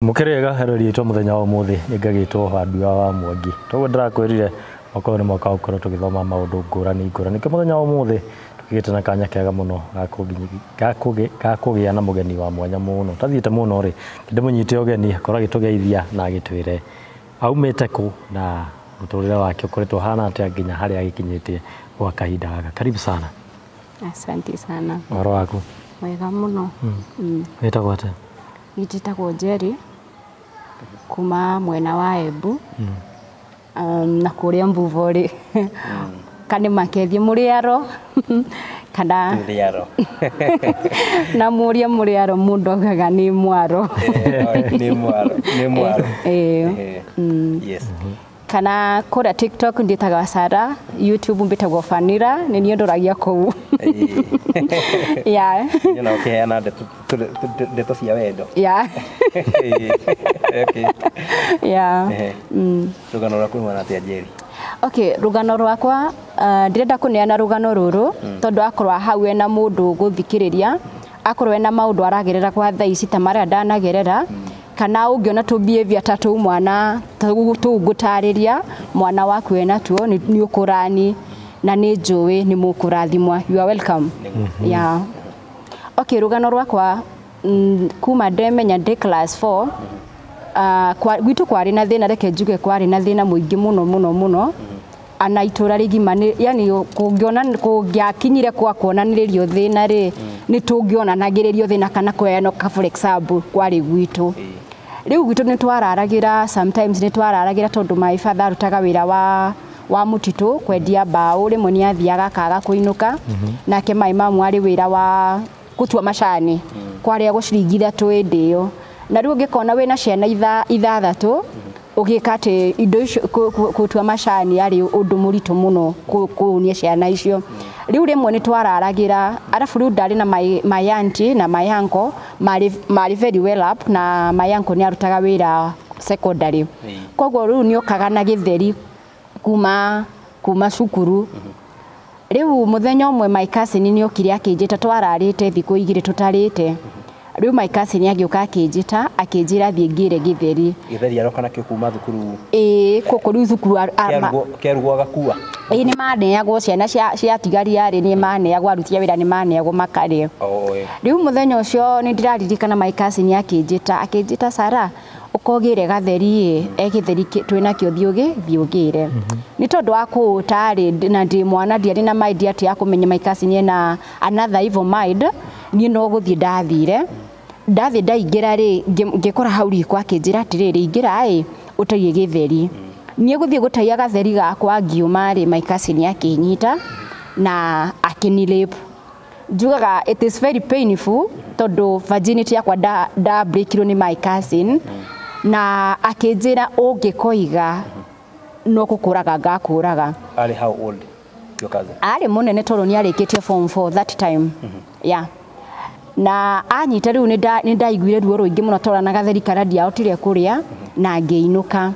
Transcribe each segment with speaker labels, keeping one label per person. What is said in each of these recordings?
Speaker 1: Mũkĩrĩega herori itũ mũthenya wa ũmũthĩ nĩ ngagĩtwo Wambua wa Mwangi. Toguo ndĩrakwĩrire mwaka ũyũ nĩ mwaka wa gũkorwo tũgĩthoma maũndũ ngũrani ngũrani. Nĩkĩo mũthenya wa ũmũthĩ tũkĩgĩte na kanya kega mũno ga kũgĩa na mũgeni wa mwanya mũno. Tathiĩte mũno rĩ, ndĩmũnyite ũgeni akorwo agĩtũgeithia na agĩtwĩre aumĩte kũ na mũtũrĩre wake ũkoretwo ũhana atĩa nginya harĩa agĩkinyĩtie gwa kahinda gaka. Karibu sana.
Speaker 2: Asante sana.
Speaker 1: Ũhoro waku?
Speaker 2: Wega mũno.
Speaker 1: Wĩtagwo atĩa?
Speaker 2: Niĩ njĩtagwo Njeri kuma mwena wa Embu, na kũrĩa Mbuvo rĩ, kana makethie mũrĩaro kana
Speaker 3: Mũrĩaro.
Speaker 2: Na mũria mũrĩaro mũndũ augaga nĩ mwaro.
Speaker 3: Nĩ mwaro, nĩ mwaro.
Speaker 2: Ĩĩ.
Speaker 3: Yes.
Speaker 2: Kana kũrĩa TikTok ndĩtagwo Sara, YouTube mbĩtagwo Fanira, nĩ niĩ ndoragia kũu. Yeah.
Speaker 3: Nyona ũkĩheana ndeto ndeto cia wendo. Okay. Rũgano rwaku rũhana atĩa, Njeri?
Speaker 2: Okay, rũgano rwakwa, ndĩrenda kũneana rũgano rũrũ tondũ akorwo hau ena mũndũ ũgũthikĩrĩria, akorwo ena maũndũ aragerera kwa thaa ici ta marĩa ndanagerera, kana ũngĩona tũ behavior ta tũu mwana tũu ngũtarĩria mwana waku ena tuo, nĩ ũkũrani na nĩ njũĩ nĩ mũkũrathimwa. You are welcome. Yeah. Okay, rũgano rwakwa, kuma ndemenya ndĩ class 4, gwitũ kwarĩ na thĩna, reke njuge kwarĩ na thĩna mũingĩ mũno mũno mũno, ana itũra rĩgima nĩ yani kũngĩona kũngĩakinyire kwa kuonanĩrĩrio thĩna rĩ, nĩ tũngĩonanagĩrĩrio thĩna kana kũheanwo ka. For example, kwarĩ gwitũ rĩu gwitũ nĩ twararagĩra, sometimes nĩ twararagĩra tondũ my father arutaga wĩra wa mũtitũ kwendia mbaũ, rĩmwe nĩ athiaga akaga kũinũka, nake my mum arĩ wĩra wa gũtua macani kwarĩagwo ciringi 3 hĩndĩ ĩyo. Na rĩu ũngĩkona wĩna ciana 6 ũgĩka atĩ indo icio gũtua macani arĩ ũndũ mũritũ mũno kũhũnia ciana icio. Rĩu rĩmwe nĩ twararagĩra, arabu rĩu ndarĩ na my auntie na my uncle marĩ very well up, na my uncle nĩ arutaga wĩra secondary, koguo rĩu nĩ okaga na gĩtheri kuma cukuru. Rĩu mũthenya ũmwe my cousin nĩ okire akĩnjĩta, twararĩte thikũ 2 tũtarĩte. Rĩu my cousin agĩũka akĩnjĩta, akĩnjĩra thiĩ ngĩre gĩtheri.
Speaker 3: Gĩtheri aroka nakĩo kuma thukuru?
Speaker 2: Ĩĩ, kũkũ rĩu thukuru
Speaker 3: Kĩarugwo agakua?
Speaker 2: Ĩĩ, nĩ maneagwo ciana cia tigari arĩ nĩ maneagwo, aruti a wĩra nĩ maneagwo makarĩa. Rĩu mũthenya ũcio nĩ ndĩraririkana my cousin akĩnjĩta, akĩnjĩta, "Sara, ũkogĩre gatheri ĩ e gĩtheri twĩnakĩo, thiĩ ũgĩre." Nĩ tondũ wa kũũta rĩ, na ndĩ mwana, ndiarĩ na mind atĩ ya kũmenya my cousin ena another evil mind. Niĩ no gũthiĩ ndathire, ndathiĩ ndaingĩra rĩ, ngĩkora hau riko, akĩnjĩra atĩrĩrĩ, "Ingĩra ĩ ũtaiye gĩtheri." Niĩ gũthiĩ gũtaiya gatheri gakwa, ngiuma rĩ, my cousin akĩnyita na akĩni rape. Njugaga it is very painful tondũ virginity yakwa nda breakirwo nĩ my cousin, na akĩnjĩra ũngĩkoiga no gũkũraga ngakũraga.
Speaker 3: Arĩ how old, your cousin?
Speaker 2: Arĩ mũnene tondũ nĩ arĩkĩtie form 4 that time. Yeah. Na anyita rĩu nĩ ndaiguire ruo rũingĩ mũno tondũ na gatheri karĩa ndiahotire kũrĩa, na ngĩinũka.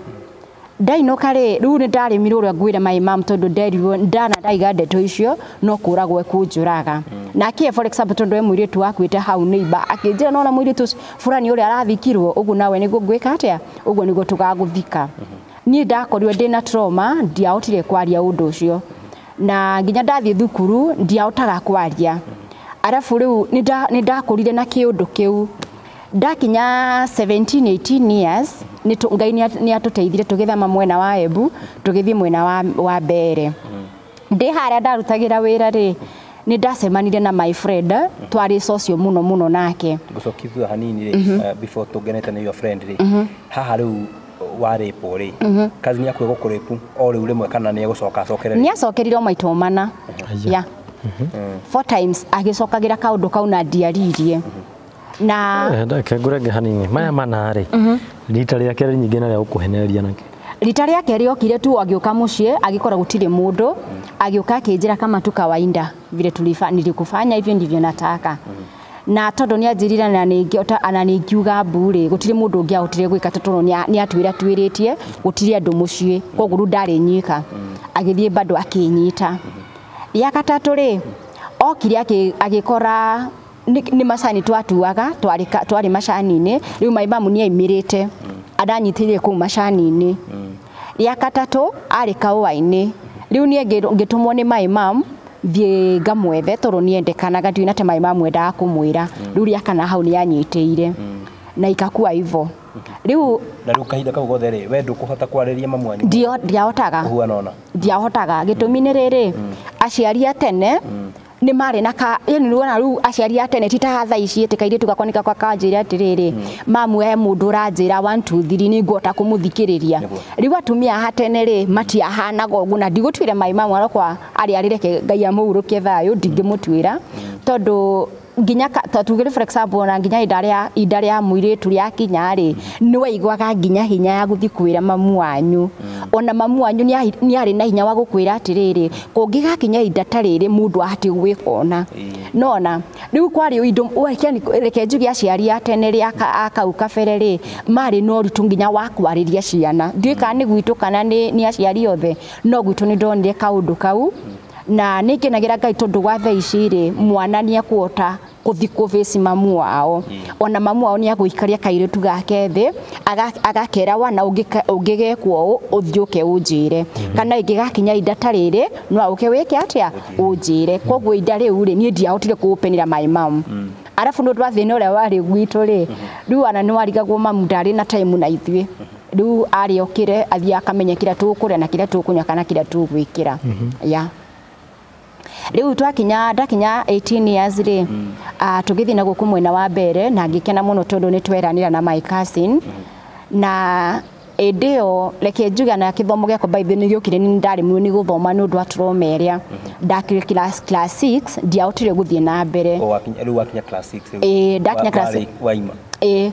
Speaker 2: Ndainũka rĩ, rĩu nĩ ndarĩmirwo ũrĩa ngwĩra my mum tondũ nderirwo ndana ndaiga ndeto icio no kũragwo ekũnjũraga. Nake for example, tondũ we mũirĩtu wakuĩte hau neighbor, akĩnjĩra nona mũirĩtu ũcio fulani ũrĩa arathikirwo ũguo, nawe nĩguo ngwĩka atĩa, ũguo nĩguo tũgagũthika. Niĩ ndakorirwo ndĩna trauma, ndiahotire kwaria ũndũ ũcio, na nginya ndathiĩ thukuru ndiahotaga kwaria. Arabu rĩu nĩ ndakũrire na kĩũndũ kĩu, ndakinya 17 18 years Ngai nĩ atũteithire tũgĩthama mwena wa Embu tũgĩthiĩ mwena wa Mbere. Ndĩ harĩa ndarutagĩra wĩra rĩ, nĩ ndacemanire na my friend twarĩ social mũno mũno nake.
Speaker 3: Ngũcokia thutha hanini rĩ, before tũngenete nĩ your friend rĩ, haha rĩu warĩpwo rĩ, cousin yaku ĩgũkũrĩpu o rĩu rĩmwe kana nĩ egũcoka acokere?
Speaker 2: Nĩ acokerire o maita mana. Yeah. Four times agĩcokagĩra kaũndũ kau na ndiaririe na
Speaker 1: Reke ngũrenge hanini. Maya mana rĩ, rita rĩa kerĩ nyingĩ na rĩa gũkũhenereria nakĩ?
Speaker 2: Rita rĩa kerĩ okire tu, agĩũka mũciĩ agĩkora gũtirĩ mũndũ, agĩũka akĩnjĩra kama tu kawaida vile nilikufanya hivyo ndivyo nataka. Na tondũ nĩ anjĩrire na nĩ ana nĩ ngiuga mbu rĩ, gũtirĩ mũndũ ũngĩ ahotire gwĩka tondũ nĩ atwĩra twĩrĩtie gũtirĩ andũ mũciĩ, koguo rĩu ndarĩ nyika, agĩthiĩ bado akĩnyita. Ya gatatũ rĩ, okire agĩkora Nĩ macani twatuaga twarĩ macani-inĩ rĩu my mom nĩ aimĩrĩte andanyitĩrĩire kũu macani-inĩ. Rĩa gatatũ arĩ kaũa-inĩ rĩu niĩ ngĩtũmwo nĩ my mom thiĩ ngamwethe tondũ nĩendekanaga ndiũĩ na ta my mom endaga kũmwĩra. Rĩu rĩa kana hau nĩ anyitĩire na ikakua hivyo. Rĩu
Speaker 3: na rĩu kahinda kau gothe rĩ we ndũkũhota kwarĩria mamu wanyu?
Speaker 2: Ndiahotaga.
Speaker 3: Ũhuana ona?
Speaker 2: Ndiahotaga. Gĩtũmi nĩ rĩrĩ, aciari a tene nĩ marĩ na ka yani nĩwona rĩu aciari a tene ti ta thaa ici ĩtĩ kairĩtu gakwa nĩ gakwa kanjĩra atĩrĩrĩ mamu he mũndũ ũranjĩra 1 2 3 nĩ ngũhota kũmũthikĩrĩria. Rĩu atumia a tene rĩ matiahanaga ũguo na ndigũtuĩra my mom arokwa arĩa arĩreke Ngai amũhurũkie thayũ ndingĩmũtuĩra tondũ nginya tugire for example na nginya inda rĩa mũirĩtu rĩakinya rĩ nĩ waiguaga nginya hinya ya gũthiĩ kwĩra mamu wanyu. Ona mamu wanyu nĩ arĩ na hinya wa gũkwĩra atĩrĩrĩ kũngĩgakinya inda ta rĩrĩ mũndũ ahati gwĩka ona nona rĩu kwarĩ indo reke njuge aciari a tene rĩ a kau kabere rĩ marĩ na ũritũ nginya wa kwarĩria ciana. Ndiũĩ kana nĩ gwitũ kana nĩ aciari othe no gwitũ nĩ ndonire kaũndũ kau na nĩ ngenagĩra Ngai tondũ gwa thaa ici rĩ mwana nĩ ekũhota gũthiĩ kũbĩci mamu wao. Ona mamu wao nĩ agũikaria kairĩtu gake thĩ agakera wana ũngĩgekwo ũũ ũthiĩ ũke ũnjĩre kana ĩngĩgakinya inda ta rĩrĩ no ũke wĩke atĩa ũnjĩre. Koguo inda rĩu rĩ niĩ ndiahotire kũũpenera my mom. Arabu nĩ ũndũ wa thĩna ũrĩa warĩ gwitũ rĩ rĩu ona nĩ warigagwo mamu ndarĩ na time na ithuĩ. Rĩu arĩ okĩre athiĩ akamenye kĩrĩa tũkũrĩa na kĩrĩa tũkũnyua kana kĩrĩa tũgwĩkĩra. Yeah. Rĩu twakinya ndakinya 18 years rĩ tũgĩthiĩ na gũkũ mwena wa mbere na ngĩkena mũno tondũ nĩ tweranĩra na my cousin na ĩndĩ ĩyo reke njuge na kĩthomo gĩakwa by the way nĩ gĩokire nĩ ndaremwo nĩ gũthoma nĩ ũndũ wa trauma ĩrĩa ndakire class 6 ndiahotire gũthiĩ na mbere.
Speaker 3: Rĩu wakinya class 6 rĩu?
Speaker 2: Ĩĩ ndakinya class
Speaker 3: 6 waima.
Speaker 2: Ĩĩ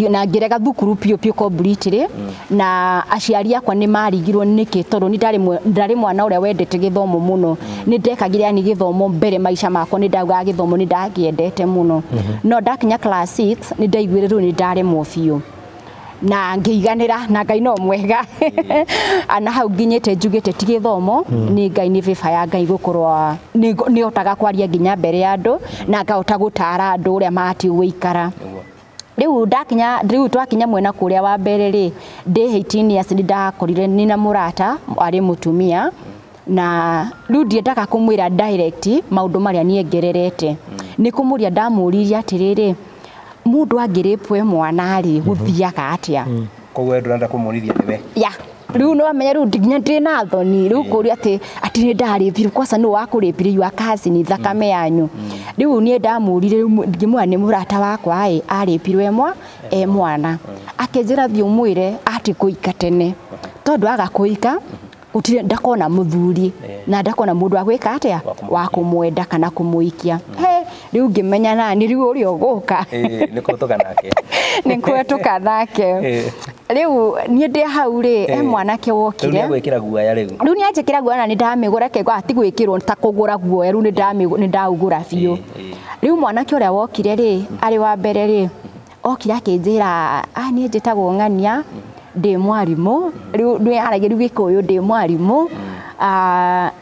Speaker 2: na ngĩrega thukuru piũ piũ completely na aciari akwa nĩ marigirwo nĩkĩ tondũ nĩ ndarĩ mwana ũrĩa wendete gĩthomo mũno. Nĩ ndekagĩra yani gĩthomo mbere maica makwa nĩ ndaugaga gĩthomo nĩ ndakĩendete mũno no ndakinya class 6 nĩ ndaiguire rĩu nĩ ndaremwo biũ na ngĩiganĩra na Ngai no mwega. Ana hau nginyĩte njugĩte ti gĩthomo nĩ Ngai nĩ favor ya Ngai gũkorwo nĩ hotaga kwaria nginya mbere ya andũ na ngahota gũtara andũ ũrĩa mabatiĩ gũikara. Rĩu ndakinya rĩu twakinya mwena kũrĩa wa mbere rĩ ndĩ 18 years nĩ ndakorire nĩ na mũrata arĩ mũtumia na rĩu ndiendaga kũmwĩra direct maũndũ marĩa niĩ ngererete. Nĩ kũmũria ndamũririe atĩrĩrĩ mũndũ angĩrĩpwo mwana rĩ gũthiaga atĩa?
Speaker 3: Koguo ndũrenda kũmũrithia nĩwe?
Speaker 2: Ya rĩu no amenye rĩu nginya ndĩ na thoni rĩu kũria atĩ nĩ ndarĩpirwo kwaca nũ wakũrĩpire your cousin thakame yanyu. Rĩu niĩ ndamũrire rĩu ngĩmwĩra nĩ mũrata wakwa ĩ arĩpirwo e mwana akĩnjĩra thiĩ ũmwĩre atĩ kũika tene tondũ aga kũika gũtirĩ ndakona mũthuri na ndakona mũndũ wa gwĩka atĩa wa kũmwenda kana kũmũikia. He rĩu ngĩmenya nani rĩu ũrĩa ũgũka
Speaker 3: nĩ kũhetũka nake
Speaker 2: nĩ kũhetũka nake. Rĩu niĩ ndĩ hau rĩ he mwanake wokire
Speaker 3: rĩu nĩagwĩkĩra guoya rĩu
Speaker 2: rĩu nĩanjĩkĩra guoya na nĩndamĩgũra kego ti gwĩkĩrwo ta kũgũra guoya rĩu nĩndaũgũra biũ. Rĩu mwanake ũrĩa wokire rĩ arĩ wa mbere rĩ okire akĩnjĩra niĩ njĩtagwo Ng'ania ndĩ mwarimũ rĩu nĩaragia rĩu Gĩkũyũ ndĩ mwarimũ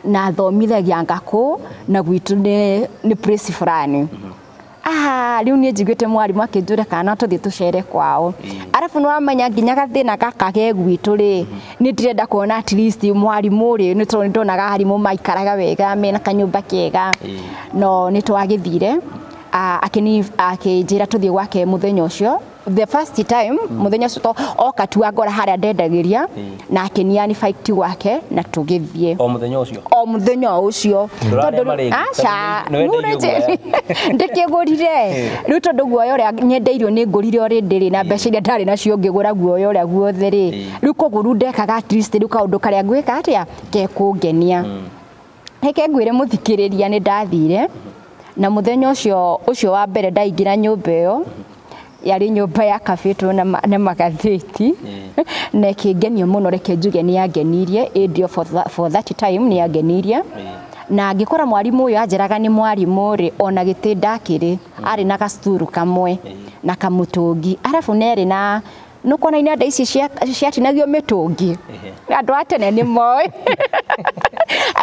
Speaker 2: na thomithagia ngakũ na gwitũ nĩ place fulani. Rĩu niĩ njiguĩte mwarimũ akĩnjũria kana no tũthiĩ tũcere kwao. Arabu nĩ wamenya nginya gathĩna gaka ke gwitũ rĩ nĩ ndĩrenda kuona at least mwarimũ rĩ nĩ tondũ nĩndonaga arimũ maikaraga wega mena kanyũmba kega no nĩ twagĩthire akĩnjĩra tũthiĩ gwake mũthenya ũcio the first time mũthenya ũcio oka tu angora harĩa ndendagĩria na akĩnia fight gwake na tũgĩthiĩ
Speaker 3: o mũthenya ũcio
Speaker 2: o mũthenya ũcio tondũ aca ndĩkĩgũrire rĩu tondũ guoya ũrĩa nyendeirio nĩ ngũrire already rĩ na mbeca iria ndarĩ nacio ngĩgũra guoya ũrĩa guothe rĩ rĩu koguo rĩu ndekaga at least rĩu kaũndũ karĩa ngwĩka atĩa kekũngenia. Reke ngwĩre mũthikĩrĩria nĩ ndathire na mũthenya ũcio wa mbere ndaingĩra nyũmba ĩyo yarĩ nyũmba ya kabĩtwo na magathĩti na ĩkĩngenia mũno reke njuge nĩ yangenirie ĩndĩ for that time nĩ yangenirie na ngĩkora mwarimũ ũyũ anjĩraga nĩ mwarimũ rĩ ona gĩtĩ ndakĩrĩ arĩ na gacuturu kamwe na kamũtũngi arabu nerĩ na nũkuona inanda ici ciatinagio mĩtũngi andũ a tene nĩ moĩ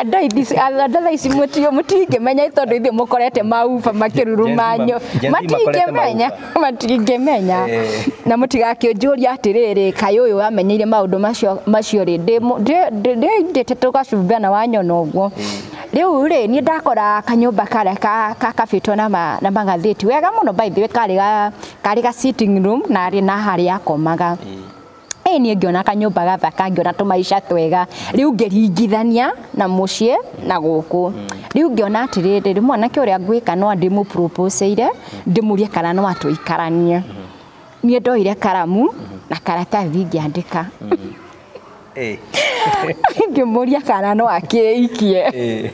Speaker 2: Andũ thaa ici mũtingĩmenya tondũ ithuĩ mũkorete mauba makĩrurumanyo.
Speaker 3: Gen Z makorete
Speaker 2: Matingĩmenya, matingĩmenya.
Speaker 3: Eh.
Speaker 2: Na mũtigakĩnjũria atĩrĩrĩ, kaĩ ũyũ wamenyeire maũndũ macio rĩ, ndĩndĩte tũgacumbana wanyona ũguo. Rĩu rĩ, niĩ ndakora kanyũmba karĩa kakabĩtwo na magathĩti wega mũno, by the way, karĩ ga sitting room na arĩ na harĩa akomaga. Ĩ niĩ ngĩona kanyũmba gathaka, ngĩona tũmaica twega, rĩu ngĩringithania na mũciĩ na gũkũ. Rĩu ngĩona atĩrĩrĩ, rĩu mwanake ũrĩa ngwĩka no ndĩmũproposeire, ndĩmũrie kana no atũikaranie. Niĩ ndoire karamu na karatathi ngĩandĩka.
Speaker 3: Eh.
Speaker 2: Ngĩmũria kana no akĩikie.
Speaker 3: Eh.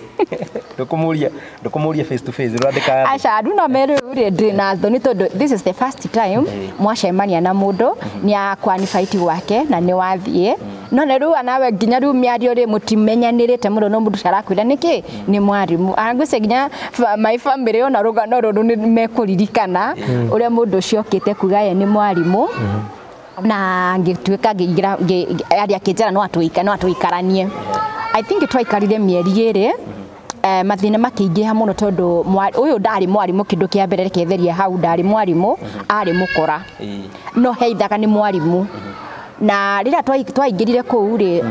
Speaker 3: Ndũkũmũria face to face, ũrandĩka.
Speaker 2: Aca, andũ no mere rĩu rĩ, ndĩ na thoni tondũ this is the first time mwacemania na mũndũ nĩ akwanibite gwake na nĩ wathiĩ, no nĩ rĩu nawe nginya rĩu mĩario rĩ, mũtimenyanĩrĩte mũno, no mũndũ ũcio arakwĩra nĩkĩ nĩ mwarimũ. Angwĩciria nginya my family ona rũgano rũrũ nĩ mekũririkana ũrĩa mũndũ ũcio okĩte kuga ye nĩ mwarimũ, na ngĩtuĩka ngĩingĩra arĩa akĩnjĩra no atũikaranie. I think twaikarire mĩeri 2. Mathĩna makĩingĩha mũno tondũ ũyũ ndarĩ mwarimũ, kĩndũ kĩa mbere reke therie hau, ndarĩ mwarimũ, arĩ mũkora. No heithaga nĩ mwarimũ. Na rĩrĩa twaingĩrire kũu rĩ,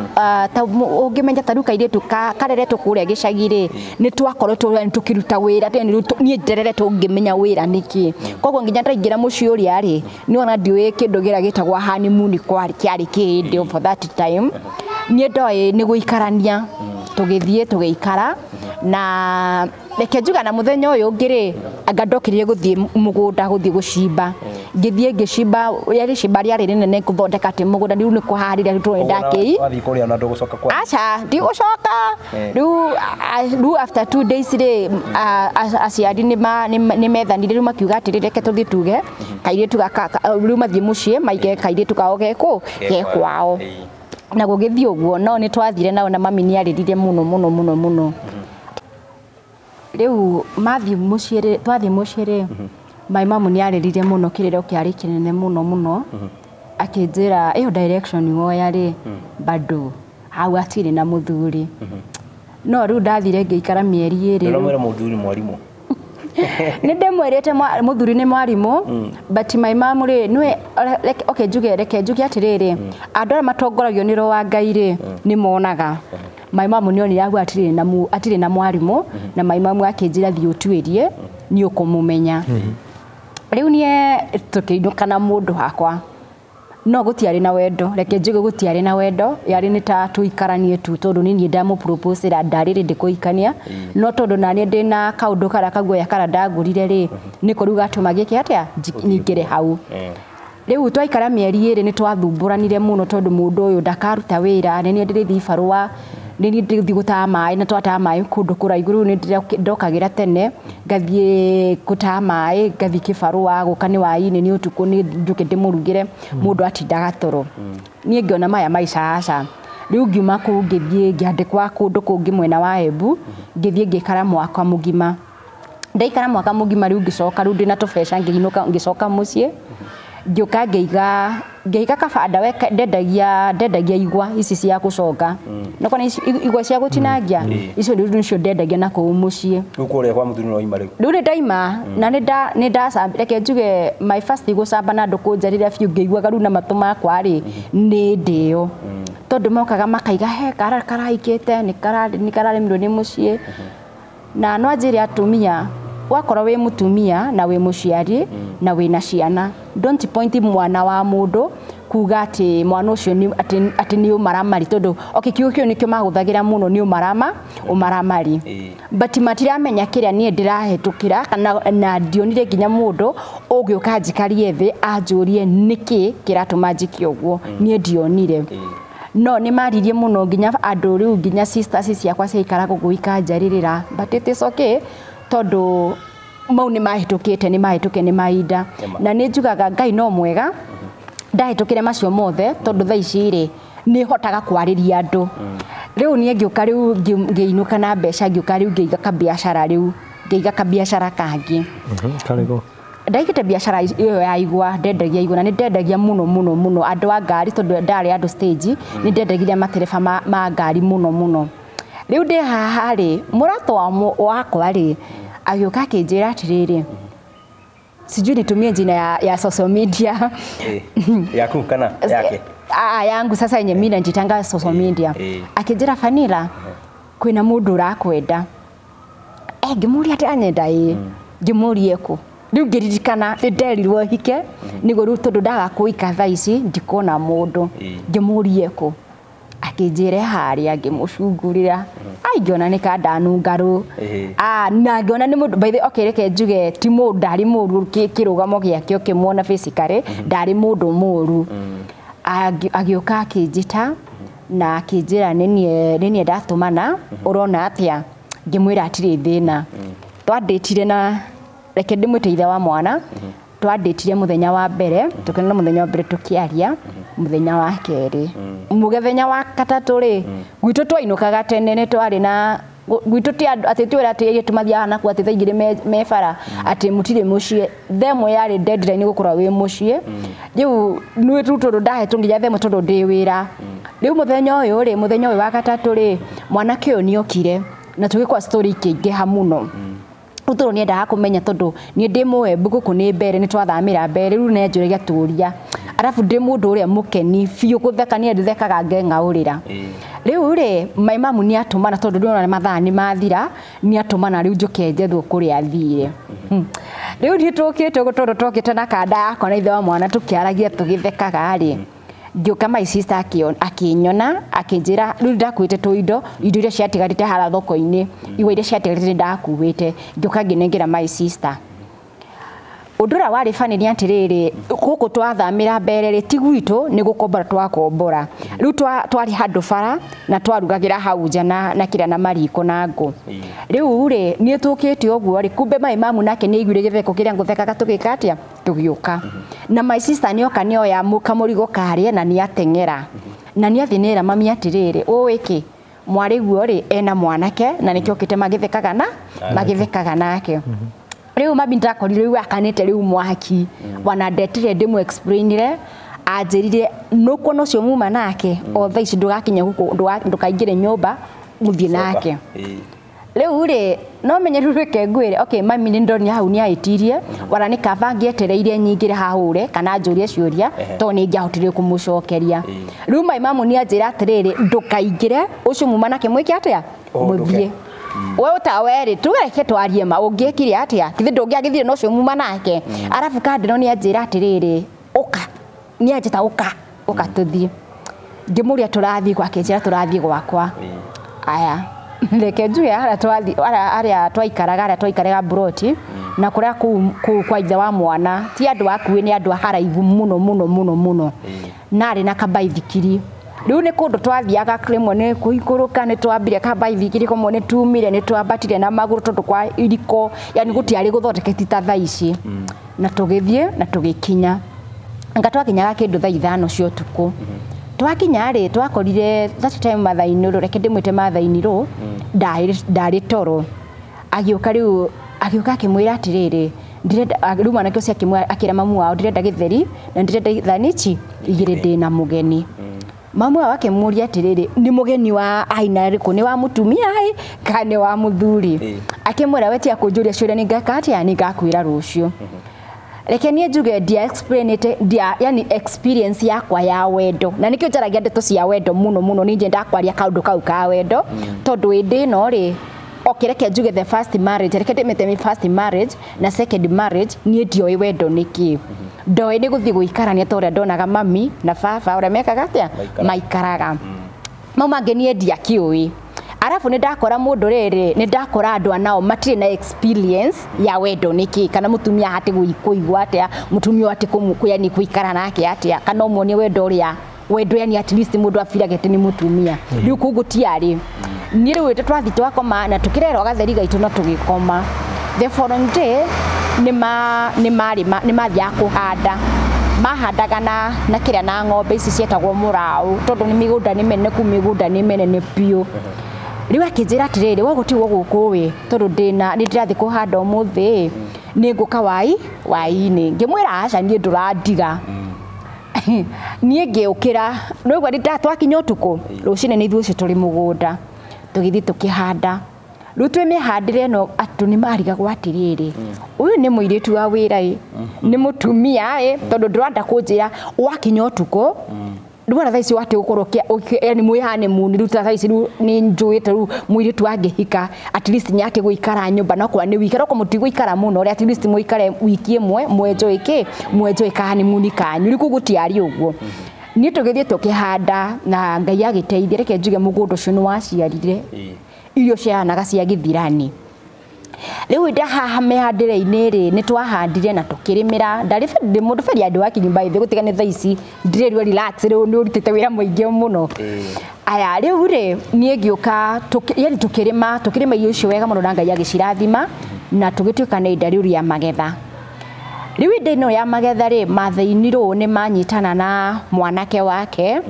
Speaker 2: ta ũngĩmenya ta rĩu kairĩtu kareretwo kũrĩa gĩcagi rĩ, nĩ twakoretwo tũkĩruta wĩra tene, rĩu niĩ ndereretwo ngĩmenya wĩra nĩkĩ. Koguo nginya ndaingĩra mũciĩ ũrĩa rĩ, nĩ ona ndiũĩ kĩndũ kĩrĩa gĩtagwo honeymoon kĩarĩ kĩndĩ for that time. Niĩ ndoĩ nĩ gũikarania, tũgĩthiĩ tũgĩikara, na reke njuga na mũthenya ũyũ ũngĩ rĩ, anga ndokĩrire gũthiĩ mũgũnda gũthiĩ gũcimba. Ngĩthiĩ ngĩcimba, rĩarĩ cimba rĩarĩ rĩnene gũthondeka atĩ mũgũnda rĩu nĩ kũharĩria, rĩu tũrĩ ndakĩi.
Speaker 3: Wathiĩ kũrĩa na ndũgũcoka kwa.
Speaker 2: Aca, ndigũcoka.
Speaker 3: Eh.
Speaker 2: Rĩu after 2 days rĩ, aciari nĩ methanire, rĩu makiuga atĩrĩ, reke tũthiĩ tuge kairĩtu gaka, rĩu mathiĩ mũciĩ maige kairĩtu kao gekũ ge kwao. Na gũgĩthiĩ ũguo, no nĩ twathire nao na mami nĩ arĩrire mũno mũno mũno mũno. Rĩu mathiĩ mũciĩ rĩ, twathiĩ mũciĩ rĩ, my mom nĩ arĩrire mũno, kĩrĩro kĩarĩ kĩnene mũno mũno, akĩnjĩra ĩyo direction woya rĩ, bado hau hatirĩ na mũthuri. No rĩu ndathire ngĩikara mĩeri 2.
Speaker 3: Ndũramwĩra mũthuri mwarimũ.
Speaker 2: Nĩ ndĩmwĩrĩte mũthuri nĩ mwarimũ, but my mom rĩ, nĩwe okay, njuge, reke njuge atĩrĩrĩ, andũ arĩa matongoragio nĩ roho wa Ngai rĩ, nĩ monaga. My mom nĩ onire hau hatirĩ na mwarimũ, na my mom akĩnjĩra thiĩ ũtuĩrie nĩ ũkũmũmenya. Rĩu niĩ tũkĩinũka na mũndũ hakwa, no gũtiarĩ na wendo, reke njuge gũtiarĩ na wendo, yarĩ nĩ ta tũikaranie tu tondũ nĩ niĩ ndamũproposera, ndarĩ ready kũhikania, no tondũ naniĩ ndĩna kaũndũ karĩa kaguoya karĩa ndagũrire rĩ, nĩko rĩu gatũma gĩke atĩa, nyingĩre hau. Rĩu twaikara mĩeri 2 nĩ twathumbũranire mũno tondũ mũndũ ũyũ ndakaruta wĩra, nĩ niĩ ndĩrĩthiĩ barũa, nĩ niĩ ndĩrĩthiĩ gũtaha maĩ, na twataha maĩ kũndũ kũraihu, rĩu nĩ ndokagĩra tene ngathiĩ gũtaha maĩ, ngathiĩ kĩbarũa, gũka nĩ hwaĩ-inĩ, nĩ ũtukũ, nĩ njũke ndĩmũrugĩre, mũndũ atindaga toro. Niĩ ngĩona maya maica aca. Rĩu ngiuma kũu ngĩthiĩ ngĩandĩkwa kũndũ kũngĩ mwena wa Embu, ngĩthiĩ ngĩikara mwaka mũgima. Ndaikara mwaka mũgima rĩu ngĩcoka, rĩu ndĩna tũbeca ngĩinũka, ngĩcoka mũciĩ, ngĩũka ngĩiga kabanda we ndendagia igwa ici cia gũconga. No kona ici igwa cia gũtinangia, icio rĩu nĩcio ndendagia na kũu mũciĩ.
Speaker 3: Rĩu kũrĩa kwa mũthuri no waima rĩu?
Speaker 2: Rĩu nĩ ndaima, na nĩ ndacamba, reke njuge my first gũcamba na andũ kũnjarĩria biũ, ngĩiguaga rĩu na matũ makwa rĩ, nĩ ndĩo. Tondũ mokaga makaiga he karaikĩte, nĩ kararemirwo nĩ mũciĩ. Na no anjĩre atumia, wakorwo wĩ mũtumia na wĩ mũciari na wĩna ciana, don't point mwana wa mũndũ kuga atĩ mwana ũcio nĩ atĩ nĩ ũmaramari, tondũ okay, kiugo kĩu nĩkĩo mahũthagĩra mũno, nĩ ũmaramari. But matiramenya kĩrĩa niĩ ndĩrahĩtũkĩra, kana na ndionire nginya mũndũ ũngĩũka anjikarie thĩ anjũrie nĩkĩ kĩratũma njĩke ũguo, niĩ ndionire. No nĩ maririe mũno nginya andũ rĩu, nginya sisters ciakwa ciaikaraga gũkũ ikanjarĩrĩra, but it is okay tondũ mau nĩ mahĩtũkĩte, nĩ mahĩtũke nĩ mahinda. Na nĩ njugaga Ngai no mwega, ndahĩtũkire macio mothe tondũ thaa ici rĩ, nĩ hotaga kwarĩria andũ. Rĩu niĩ ngĩũka rĩu ngĩinũka na mbeca, ngĩũka rĩu ngĩiga kabiacara rĩu, ngĩiga kabiacara kangĩ.
Speaker 1: Karĩkũ?
Speaker 2: Ndaigĩte biacara ĩyo ya igwa, ndendagia igwa na nĩ ndendagia mũno mũno mũno andũ a ngari, tondũ ndarĩ andũ stage, nĩ ndendagia matereba ma ngari mũno mũno. Rĩu ndĩ haha rĩ, mũrata wakwa rĩ, agĩũka akĩnjĩra atĩrĩrĩ, sijui nitumie jina ya social media.
Speaker 3: Yaku kana yake?
Speaker 2: Ah, yangu sasa yenye mimi najitanga social media. Akĩnjĩra, Fanila, kwĩna mũndũ ũrakwenda. Ngĩmũria atĩ anyenda ĩ, ngĩmũria kũ. Rĩu ngĩririkana nĩ nderirwo hike nĩguo rĩu tondũ ndaga kũhika thaa ici ndikona mũndũ. Ngĩmũria kũ, akĩnjĩra harĩa, ngĩmũcungurĩra. Ai, ngĩona nĩ kandanungarũ. Ah, na ngĩona nĩ mũndũ, by the way, okay, reke njuge ti mũndũ, ndarĩ mũru kĩrũgamo gĩake ũkĩmuona physically ndarĩ mũndũ mũru. Agĩũka akĩnjĩta na akĩnjĩra nĩniĩ ndatũmana, ũrona atĩa? Ngĩmwĩra hatirĩ thĩna. Twandĩtire na reke ndĩmwĩte ithe wa mwana. Twandĩtire mũthenya wa mbere, tũkĩonana mũthenya wa mbere, tũkĩaria mũthenya wa kerĩ, mũthenya wa gatatũ rĩ, gwitũ twainũkaga tene, nĩ twarĩ na gwitũ ti andũ atĩ twĩra atĩ airĩtu mathiaga nakuo atĩ thaa 2 me bara atĩ mũtirĩ mũciĩ. Themo yarĩ deadline gũkorwo wĩ mũciĩ. Rĩu nĩ rĩu tondũ ndahetwo nginya themo tondũ ndĩ wĩra. Rĩu mũthenya ũyũ rĩ, mũthenya ũyũ wa gatatũ rĩ, mwanake ũyũ nĩokire na tũgĩkora story ikĩingĩha mũno. Rĩu tondũ nĩendaga kũmenya, tondũ niĩ ndĩ Mũembu, gũkũ nĩ mbere nĩ twathamĩra mbere, rĩu nĩanjũragia tũria. Arabu ndĩ mũndũ ũrĩa mũkeni biũ, gũtheka niĩ ndĩthekaga ngeng'aũrĩra. Rĩu rĩ, my mamu nĩ atũmana, tondũ ndĩrona mathaa nĩ mathira, nĩ atũmana rĩu njũke njethwo kũrĩa athire. Rĩu niĩ tũkĩte ũguo, tondũ twokĩte na kanda yakwa na ithe wa mwana tũkĩaragia tũgĩthekaga rĩ, ngĩũka my sister akĩnyona akĩnjĩra rĩu ndakuĩte tũindo, indo iria ciatigarĩte harĩa thoko-inĩ, igwa iria ciatigarĩte ndakuĩte, ngĩũka ngĩnengera my sister. Ũndũ ũrĩa warĩ funny nĩ atĩrĩrĩ, gũkũ twathamĩra mbere rĩ, ti gwitũ, nĩ gũkombora twakombora. Rĩu twarĩ handũ bara na twarugagĩra hau nja na kĩrĩa na mariko na ngũ. Rĩu rĩ, niĩ tũkĩte ũguo rĩ, kumbe my mamu nake nĩ aiguire gĩtheko kĩrĩa ngũthekaga, tũgĩka atĩa, tũgĩũka. Na my sister nĩoka nĩoya kamũrigo karĩa na nĩateng'era. Na nĩathiĩ nĩera mami atĩrĩrĩ, ũĩ kĩ, mwarĩ guo rĩ, ena mwanake na nĩkĩo okĩte magĩthekaga nake. Rĩu mami ndakorire rĩu akanĩte rĩu mwaki, wana ndetire ndĩmũ explainire, anjĩrire nũkuona ũcio muma nake o thaa ici ndũgakinye gũkũ, ndũkaingĩre nyũmba mũthiĩ nake. Rĩu rĩ, no menye rĩu reke ngwĩre, okay, mami nĩ ndonire hau nĩ ahĩtirie, wala nĩ kaba ngĩetereire nyingĩre hahũre kana njũrie ciũria, tondũ nĩ ingĩahotire kũmũcokeria. Rĩu my mamu nĩ anjĩra atĩrĩrĩ, ndũkaingĩre ũcio muma nake, mwĩke atĩa, mũthiĩ. We ũtawerĩ, tuge twarie ma, ũngĩekire atĩa, githĩ ndũngĩagĩthire na ũcio muma nake? Arabu kandĩno nĩ anjĩra atĩrĩrĩ, ũka, nĩ anjĩta ũka, ũka tũthiĩ. Ngĩmũria tũrathiĩ gwake, njĩra tũrathiĩ gwakwa. Aya, reke njuge harĩa twathiĩ, harĩa twaikaraga, harĩa twaikaraga mburoti na kũrĩa kũu kwa ithe wa mwana, ti andũ akuĩ, nĩ andũ a haraihu mũno mũno mũno mũno, na arĩ na kabaithikiri. Rĩu nĩ kũndũ twathiaga rĩmwe nĩ kũikũrũka, nĩ twambire kabaithikiri kũmwe, nĩ tumire, nĩ twambatire na magũrũ tondũ kwa iriko, yani gũtiarĩ gũthondekete ta thaa ici. Na tũgĩthiĩ na tũgĩkinya, anga twakinyaga kĩndũ thaa 5 cia ũtukũ. Twakinya rĩ, twakorire that time Mathai-inĩ rũ, reke ndĩmwĩte Mathai-inĩ rũ, ndarĩ toro. Agĩũka rĩu, agĩũka akĩmwĩra atĩrĩrĩ, ndĩrenda, rĩu mwanake ũcio akĩra mamu wao, ndĩrenda gĩtheri na ndĩrenda thani ici 2, ndĩna mũgeni. Mamu wao akĩmũria atĩrĩrĩ, nĩ mũgeni wa aina ĩrĩkũ, nĩ wa mũtumia ĩ kana nĩ wa mũthuri? Akĩmwĩra we tiga kũnjũria ciũria, nĩ ngeka atĩa, nĩ ngakwĩra rũciũ. Reke niĩ njuge ndia explainĩte ndia, yani experience yakwa ya wendo, na nĩkĩo njaragia ndeto cia wendo mũno mũno, nĩ nyendaga kwaria kaũndũ kau ka wendo, tondũ ĩndĩ ĩno rĩ, okay, reke njuge the first marriage, reke ndĩmĩte first marriage na second marriage, niĩ ndioĩ wendo nĩ kĩ. Ndoĩ nĩ gũthiĩ gũikarania ta ũrĩa ndonaga mami na baba ũrĩa mekaga atĩa, maikaraga. Mau mangĩ niĩ ndiakĩũĩ. Arabu nĩ ndakora mũndũ rĩrĩ, nĩ ndakora andũ anao matirĩ na experience ya wendo nĩ kĩ, kana mũtumia hati kũigua atĩa, mũtumia atĩ yani kũikara nake atĩa, kana ũmuonie wendo ũrĩa wendo, yani at least mũndũ abirage atĩ nĩ mũtumia. Rĩu kũu gũtiarĩ. Niĩ rĩu twathiĩ twakoma na tũkĩrerwo gatheri gaitũ na tũgĩkoma. The following day nĩ mathiaga kũhanda, mahandaga na kĩrĩa na ng'ombe ici cietagwo mũraũ, tondũ nĩ mĩgũnda nĩ mĩnene kũu, mĩgũnda nĩ mĩnene biũ. Rĩu akĩnjĩra atĩrĩrĩ, we gũtigwo gũkũ ĩ, tondũ ndĩna nĩ ndĩrathiĩ kũhanda ũmũthĩ, nĩ ngũka wainĩ. Ngĩmwĩra aca, niĩ ndũrandiga. Niĩ ngĩũkĩra, rĩu twakinya ũtukũ, rũcinĩ nĩ ithuĩ ũcio tũrĩ mũgũnda. Tũgĩthiĩ tũkĩhanda. Rĩu twĩ mĩhandĩre ĩno andũ nĩ marigagwo atĩrĩrĩ, ũyũ nĩ mũirĩtu wa wĩra ĩ, nĩ mũtumia ĩ, tondũ ndũrenda kũnjĩra wakinya ũtukũ. Rĩu ona thaa ici wate gũkorwo yani mwĩ honeymoon, rĩu ta thaa ici rĩu nĩ njũĩte rĩu mũirĩtu angĩhika at least nĩ ake gũikara nyũmba, no kwa nĩ wiki, no kwa mũtigũikara mũno rĩ, at least mũikare wiki ĩmwe mwenjoe kĩ, mwenjoe ka honeymoon kanyu. Rĩu kũu gũtiarĩ ũguo. Niĩ tũgĩthiĩ tũkĩhanda na Ngai agĩteithia, reke njuge mũgũnda ũcio nĩ waciarire irio ciahanaga cia gĩthirani. Rĩu ndahaha mĩhandĩre-inĩ rĩ, nĩ twahandire na tũkĩrĩmĩra. Ndarĩ ndĩ mũndũ beri andũ wakinyu by the way, gũtiga nĩ thaa ici ndĩrerua relax, rĩu nĩ ũrutĩte wĩra mũingĩ mũno. Aya rĩu rĩ, niĩ ngĩũka yani tũkĩrĩma irio icio wega mũno na Ngai agĩcirathima na tũgĩtuĩka nĩ ihinda rĩu rĩa magetha. Rĩu ihinda ĩno ya magetha rĩ, mathĩinirwo nĩ manyitana na mwanake wake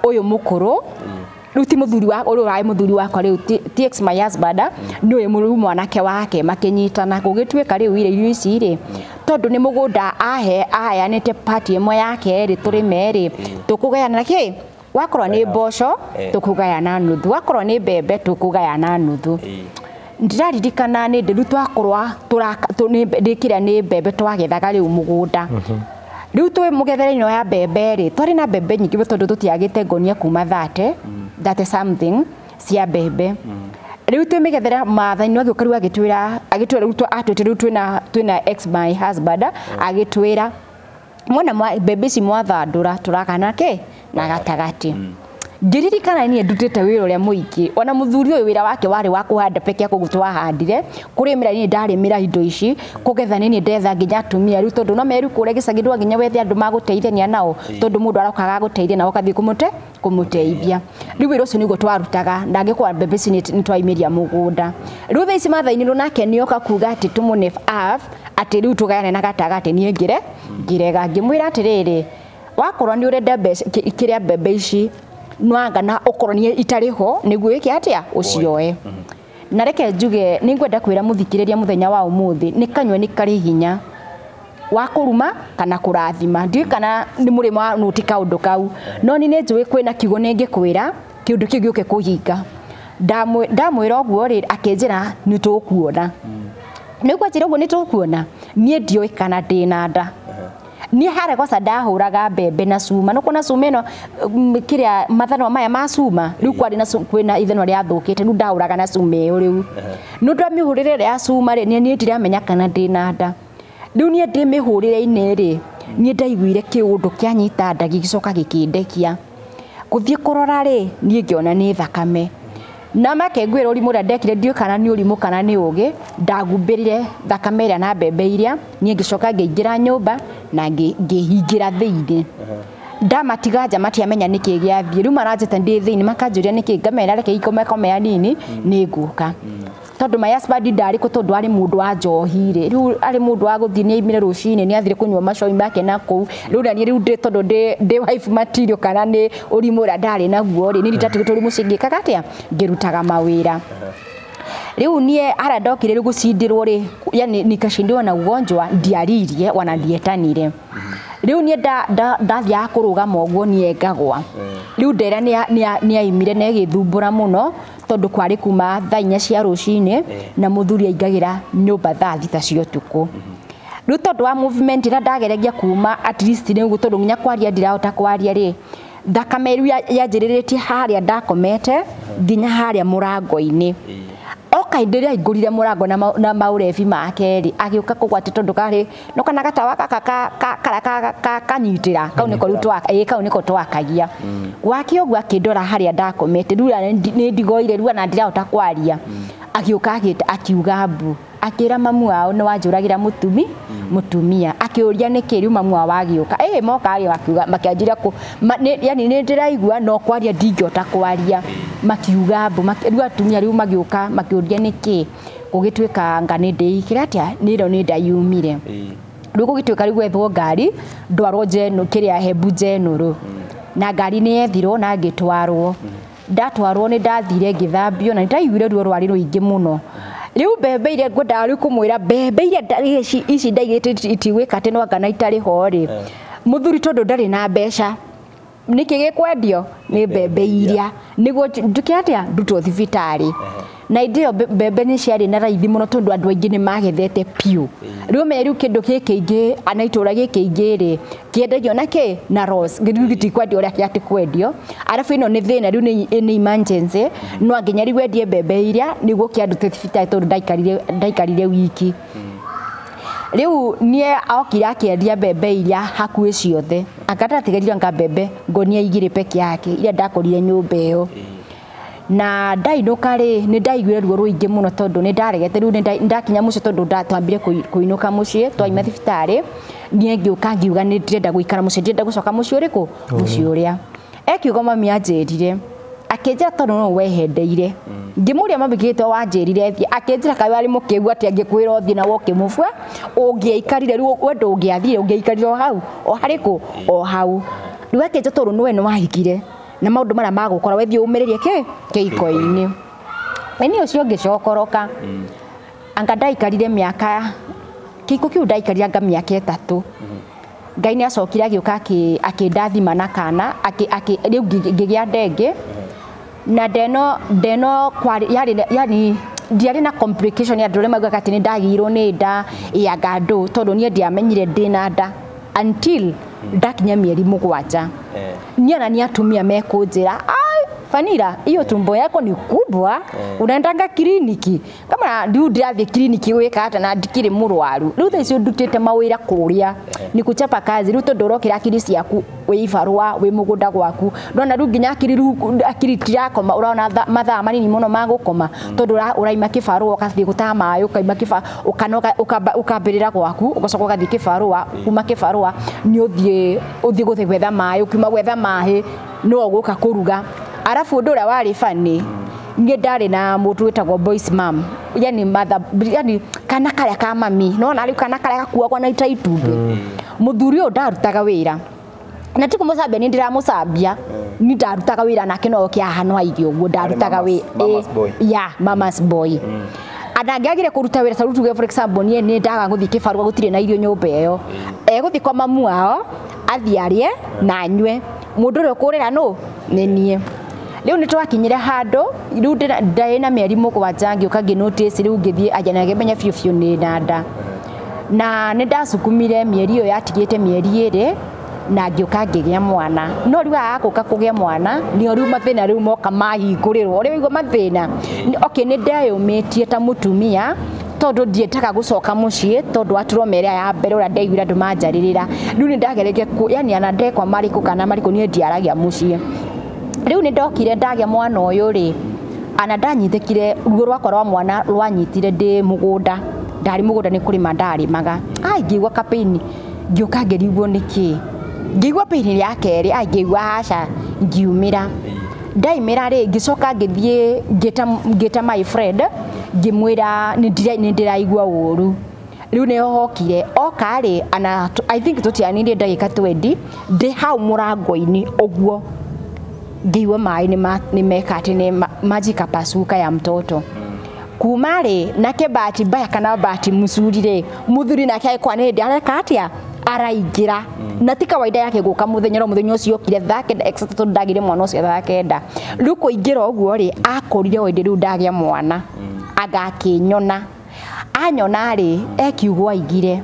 Speaker 2: ũyũ mũkũrũ. Rĩu ti mũthuri wa ũrĩa ũrarĩ mũthuri wakwa rĩu ti ex my husband, nĩ ũyũ rĩu mwanake wake makĩnyitana. Gũgĩtuĩka rĩu irio ici rĩ, tondũ nĩ mũgũnda aheanĩte part ĩmwe yake rĩ, tũrĩme rĩ, tũkũgayana kĩ? Wakorwo nĩ mboco tũkũgayana nuthu, wakorwo nĩ mbembe tũkũgayana nuthu. Ndĩraririkana nĩ ndĩru twakorwo ndĩkĩrĩa nĩ mbembe twagethaga rĩu mũgũnda. Rĩu twĩ mũgethere-inĩ ya mbembe rĩ, twarĩ na mbembe nyingĩ tondũ tũtiagĩte ngonia kuma 30 something cia mbembe. Rĩu twĩ mĩgethere Maathai agĩũka rĩu agĩtwĩra, agĩtwĩra rĩu atwĩte rĩu twĩna ex my husband, agĩtwĩra mwona mbembe ici mwathandũra tũragana kĩ na gatagatĩ. Ngĩririkana niĩ ndutĩte wĩra ũrĩa mũingĩ, ona mũthuri ũyũ wĩra wake warĩ wa kũhanda peke yake kũguo twahandire, kũrĩmĩra niĩ ndarĩmĩra indo ici, kũgetha nĩ niĩ ndetha nginya atumia rĩu tondũ no meru kũrĩa gĩcagi ndwa nginya wethe andũ magũteithania nao, tondũ mũndũ aroka agagũteithia na ũgathiĩ kũmũteithia. Rĩu wĩra ũcio nĩguo twarutaga na angĩkorwo mbembe ici nĩ twaimĩria mũgũnda. Rĩu thaa ici Maathai-inĩ nake nĩoka kuga atĩ tũmũne half, atĩ rĩu tũgayane na gatagatĩ, niĩ ngĩrega ngĩmwĩra atĩrĩrĩ, wakorwo nĩ ũrenda mbeca kĩrĩa mbembe ici nwanga na ũkorwo nĩ itarĩ ho nĩguo wĩke atĩa ũcioe. Na reke njuge nĩ ngwenda kwĩra mũthikĩrĩria mũthenya wa ũmũthĩ nĩ kanyua nĩ karĩ hinya wa kũruma kana kũrathima. Ndiũĩ kana nĩ mũrĩmo wa nũti kaũndũ kau, no niĩ nĩ njũĩ kwĩna kiugo nĩ ngĩkwĩra kĩũndũ kĩu gĩũke kũhinga. Ndamwĩra ũguo rĩ, akĩnjĩra nĩ tũkuona. Nĩguo anjĩra ũguo nĩ tũkuona, niĩ ndiũĩ kana ndĩna nda. Niĩ harĩa gwaca ndahũraga mbembe na cuma, nĩ kuona cuma ĩno kĩrĩa mathanwa maya ma cuma, rĩu kwarĩ na kwĩna ithanwa rĩathũkĩte, rĩu ndahũraga na cuma ĩyo rĩu. Nĩ ũndũ wa mĩhũrĩre ĩrĩa ya cuma rĩ, niĩ ndiramenya kana ndĩna nda. Rĩu niĩ ndĩ mĩhũrĩre-inĩ rĩ, niĩ ndaiguire kĩũndũ kĩanyita nda gĩgĩcoka gĩkĩndekia. Gũthiĩ kũrora rĩ, niĩ ngĩona nĩ thakame. Na make ngwĩra ũrimũ ũrĩa ndekire ndiũĩ kana nĩ ũrimũ kana nĩ ũgĩ, ndagumbĩrire thakame ĩrĩa na mbembe iria, niĩ ngĩcoka ngĩingĩra nyũmba na ngĩhingĩra thĩinĩ. Ndamatiga nja matiamenya nĩkĩ gĩathiĩ. Rĩu maranjĩta ndĩ thĩinĩ makanjũria nĩkĩ, ngamera reke ikome kome hanini nĩ ngũka. Tondũ my husband ndarĩ kũ tondũ arĩ mũndũ wa njohi rĩ, rĩu arĩ mũndũ wa gũthiĩ nĩ aimire rũcinĩ nĩ athire kũnyua macoi make na kũu. Rĩu na niĩ rĩu ndĩ tondũ ndĩ wife material kana nĩ ũrimũ ũrĩa ndarĩ naguo rĩ, niĩ ndatigĩtwo rĩu mũciĩ ngĩkaga atĩa, ngĩrutaga mawĩra. Rĩu niĩ harĩa ndokire rĩu gũcindĩrwo rĩ, yani nikashindiwa na ugonjwa, ndiaririe wana ndietanire. Rĩu niĩ ndathiaga kũrũgama ũguo niĩ ngagwa. Rĩu ndera nĩ aimire na ĩgĩthumbũra mũno tondũ kwarĩ kuma thaa 4 cia rũcinĩ na mũthuri aingagĩra nyũmba thaa 6 cia ũtukũ. Rĩu tondũ wa movement ĩrĩa ndageragia kuma at least nĩguo tondũ nginya kwaria ndirahota kwaria rĩ, thakame rĩu yanjĩrĩrĩtie harĩa ndakomete nginya harĩa mũrango-inĩ. Oka hĩndĩ ĩrĩa aingũrire mũrango na maũrebi make rĩ, agĩũka kũgwati tondũ karĩ no kana gatawa gaka karĩa kanyitĩra kau nĩko rĩu kau nĩko twakagia. Gwake ũguo akĩndora harĩa ndakomete, rĩu nĩ ndigoire rĩu ona ndirahota kwaria. Agĩũka akiuga mbu, akĩra mamu wao nĩ wanjũragĩra mũtumia, akĩũria nĩkĩ rĩu mamu wao agĩũka. Moka rĩ akiuga makĩanjĩra yani nĩ ndĩraigua no kwaria ndingĩhota kwaria. Makiuga mbu, rĩu atumia rĩu magĩũka makĩũria nĩkĩ, gũgĩtuĩka anga nĩ ndĩikire atĩa, nĩ ĩro nĩ ndayumire. Rĩu gũgĩtuĩka rĩu gwethwo ngari ndwarwo kĩrĩa Embu General, na ngari nĩ yethirwo na ngĩtwarwo. Ndatwarwo nĩ ndathire ngĩthambio na nĩndaiguire ruo rwarĩ rũingĩ mũno. Rĩu mbembe iria ngwendaga rĩu kũmwĩra mbembe iria ici ndaigĩte itigwĩka atĩ no anga na itarĩ ho rĩ, mũthuri tondũ ndarĩ na mbeca Nĩkĩ gĩkwendio nĩ mbembe iria nĩguo nduke atĩa ndutwo thibitarĩ. Na hĩndĩ ĩyo mbembe nĩ ciarĩ na raithi mũno tondũ andũ aingĩ nĩ magethete piũ. Rĩu ũmenye rĩu kĩndũ gĩkĩ ingĩ ana itũra gĩkĩ ingĩ rĩ kĩendagio na kĩ na Ross, rĩu gĩtikwendio ũrĩa kĩati kwendio. Arabu ĩno nĩ thĩna rĩu nĩ emergency, no nginya rĩu wendie mbembe iria nĩguo kĩandute thibitarĩ tondũ ndaikarire wiki. Rĩu niĩ okire akĩendia mbembe iria hakuhĩ ciothe, akatatigĩrire anga mbembe ngonia 2 peke yake iria ndakorire nyũmba ĩyo. Na ndainũka rĩ nĩ ndaiguire ruo rũingĩ mũno tondũ nĩ ndaregete rĩu nĩ ndakinya mũciĩ tondũ twambire kũinũka mũciĩ twaima thibitarĩ. Niĩ ngĩũka ngiuga nĩ ndĩrenda gũikara mũciĩ, ndĩrenda gũcoka mũciĩ ũrĩkũ, mũciĩ ũrĩa. Ekiuga mami anjĩrire, akĩnjĩra tondũ no wehendeire. Ngĩmũria mami kĩtwa wanjĩrire thiĩ, akĩnjĩra kaĩ warĩ mũkĩgu atĩ angĩkwĩra ũthiĩ na woke mũbua ũngĩaikarire rĩu we ndũngĩathire, ũngĩaikarire o hau o harĩkũ o hau. Rĩu akĩnjĩra tondũ nĩwe nĩ wahikire na maũndũ marĩa magũkora we thiĩ ũmĩrĩrie kĩ kĩhiko-inĩ. Niĩ ũcio ngĩcokoroka. Anga ndaikarire mĩaka kĩhiko kĩu ndaikarire anga mĩaka 3. Ngai nĩ acokire agĩũka akĩndathima na kana rĩu ngĩgĩa ndenge. Na ndeno yarĩ yani ndiarĩ na complication ya andũ arĩa maugaga atĩ nĩ ndagĩirwo nĩ nda ya ngandũ tondũ niĩ ndiamenyire ndĩna nda until ndakinya mĩeri 7. Niĩ na nĩ atumia mekũnjĩra, ai Fanira, hiyo tumbo yako ni kubwa, unaendanga kliniki. Kama rĩu ndĩrathiĩ kliniki gwĩka atĩa na ndikĩrĩ mũrwaru. Rĩu thaa icio ndutĩte mawĩra kũrĩa ni kuchapa kazi. Rĩu tondũ ũrokĩra akiri ciaku wĩ ibarũa wĩ mũgũnda gwaku, ndona rĩu nginya akiri rĩu akiri tirakoma, ũrona mathaa manini mũno ma gũkoma tondũ ũraima kĩbarũa ũgathiĩ gũtaha maĩ, ũkaima kĩbarũa ũkanoga, ũkambĩrĩra gwaku ũgacoka ũgathiĩ kĩbarũa, kuma kĩbarũa nĩ ũthiĩ gũthiĩ gwetha maĩ, ũkiuma gwetha maĩ no ũgũka kũruga. Arabu ũndũ ũrĩa warĩ funny, niĩ ndarĩ na mũndũ wĩtagwo boys mom, yani mother, yani kana karĩa ka mami, nona rĩu kana karĩa gakuagwo na ita itumbĩ. Mũthuri ũyũ ndarutaga wĩra na ti kũmũcambia, nĩ ndĩramũcambia, ni ndarutaga wĩra nake no oke haha no aige ũguo, ndarutaga wĩra.
Speaker 3: Mama's boy.
Speaker 2: Yeah, mama's boy. Andangĩagire kũruta wĩra, ta rĩu tuge for example niĩ nĩ ndaga gũthiĩ kĩbarũa gũtirĩ na irio nyũmba ĩyo, egũthiĩ kwa mamu wao athiĩ arĩe na anyue, mũndũ ũrĩa ũkũrĩra nũ nĩ niĩ. Rĩu nĩ twakinyire handũ rĩu ndarĩ na mĩeri 7 ngĩũka ngĩ notice rĩu ngĩthiĩ anja na ngĩmenya biũ biũ nĩ na nda. Na nĩ ndacukumire mĩeri ĩyo yatigĩte mĩeri 2 na ngĩũka ngĩgĩa mwana. No rĩu agũka kũgĩa mwana nĩo rĩu mathĩna rĩu moka mahingũrĩrwo, ũrĩa waigua mathĩna. Okay, nĩ ndeyũmĩtie ta mũtumia tondũ ndiendaga gũcoka mũciĩ tondũ wa trauma ĩrĩa ya mbere ũrĩa ndaiguire andũ manjarĩrĩra. Rĩu nĩ ndageretie yani ana ndekwa marĩkũ kana marĩkũ niĩ ndiaragia mũciĩ. Rĩu nĩ ndokire ndagĩa mwana ũyũ rĩ, ana ndanyitĩkire ruo rwakwa rwa mwana rwanyitire ndĩ mũgũnda, ndarĩ mũgũnda nĩ kũrĩma ndarĩmaga. Ai ngĩigua kapaini, ngĩũka ngĩrigwo nĩkĩ, ngĩigua paini ya kerĩ, ai ngĩigua aca, ngiumĩra. Ndaimĩra rĩ ngĩcoka ngĩthiĩ ngĩta my friend ngĩmwĩra nĩ ndĩraigua ũru. Rĩu nĩ hokire oka rĩ, ana I think tũtianirie ndagĩka 20 ndĩ hau mũrango-inĩ ũguo ngĩigua maĩ nĩ meka atĩ nĩ maji kapasuka ya mtoto. Kuma rĩ nake bahati mbaya kana bahati mzuri rĩ, mũthuri nake agĩkora nĩ hĩndĩ areka atĩa araingĩra. Na ti kawaida yake gũka mũthenya, no mũthenya ũcio okire thaa 9 except tondũ ndagĩire mwana ũcio thaa 9. Rĩu kũingĩra ũguo rĩ, akorire o hĩndĩ rĩu ndagĩa mwana, agakĩnyona. Anyona rĩ, ekiugo aigire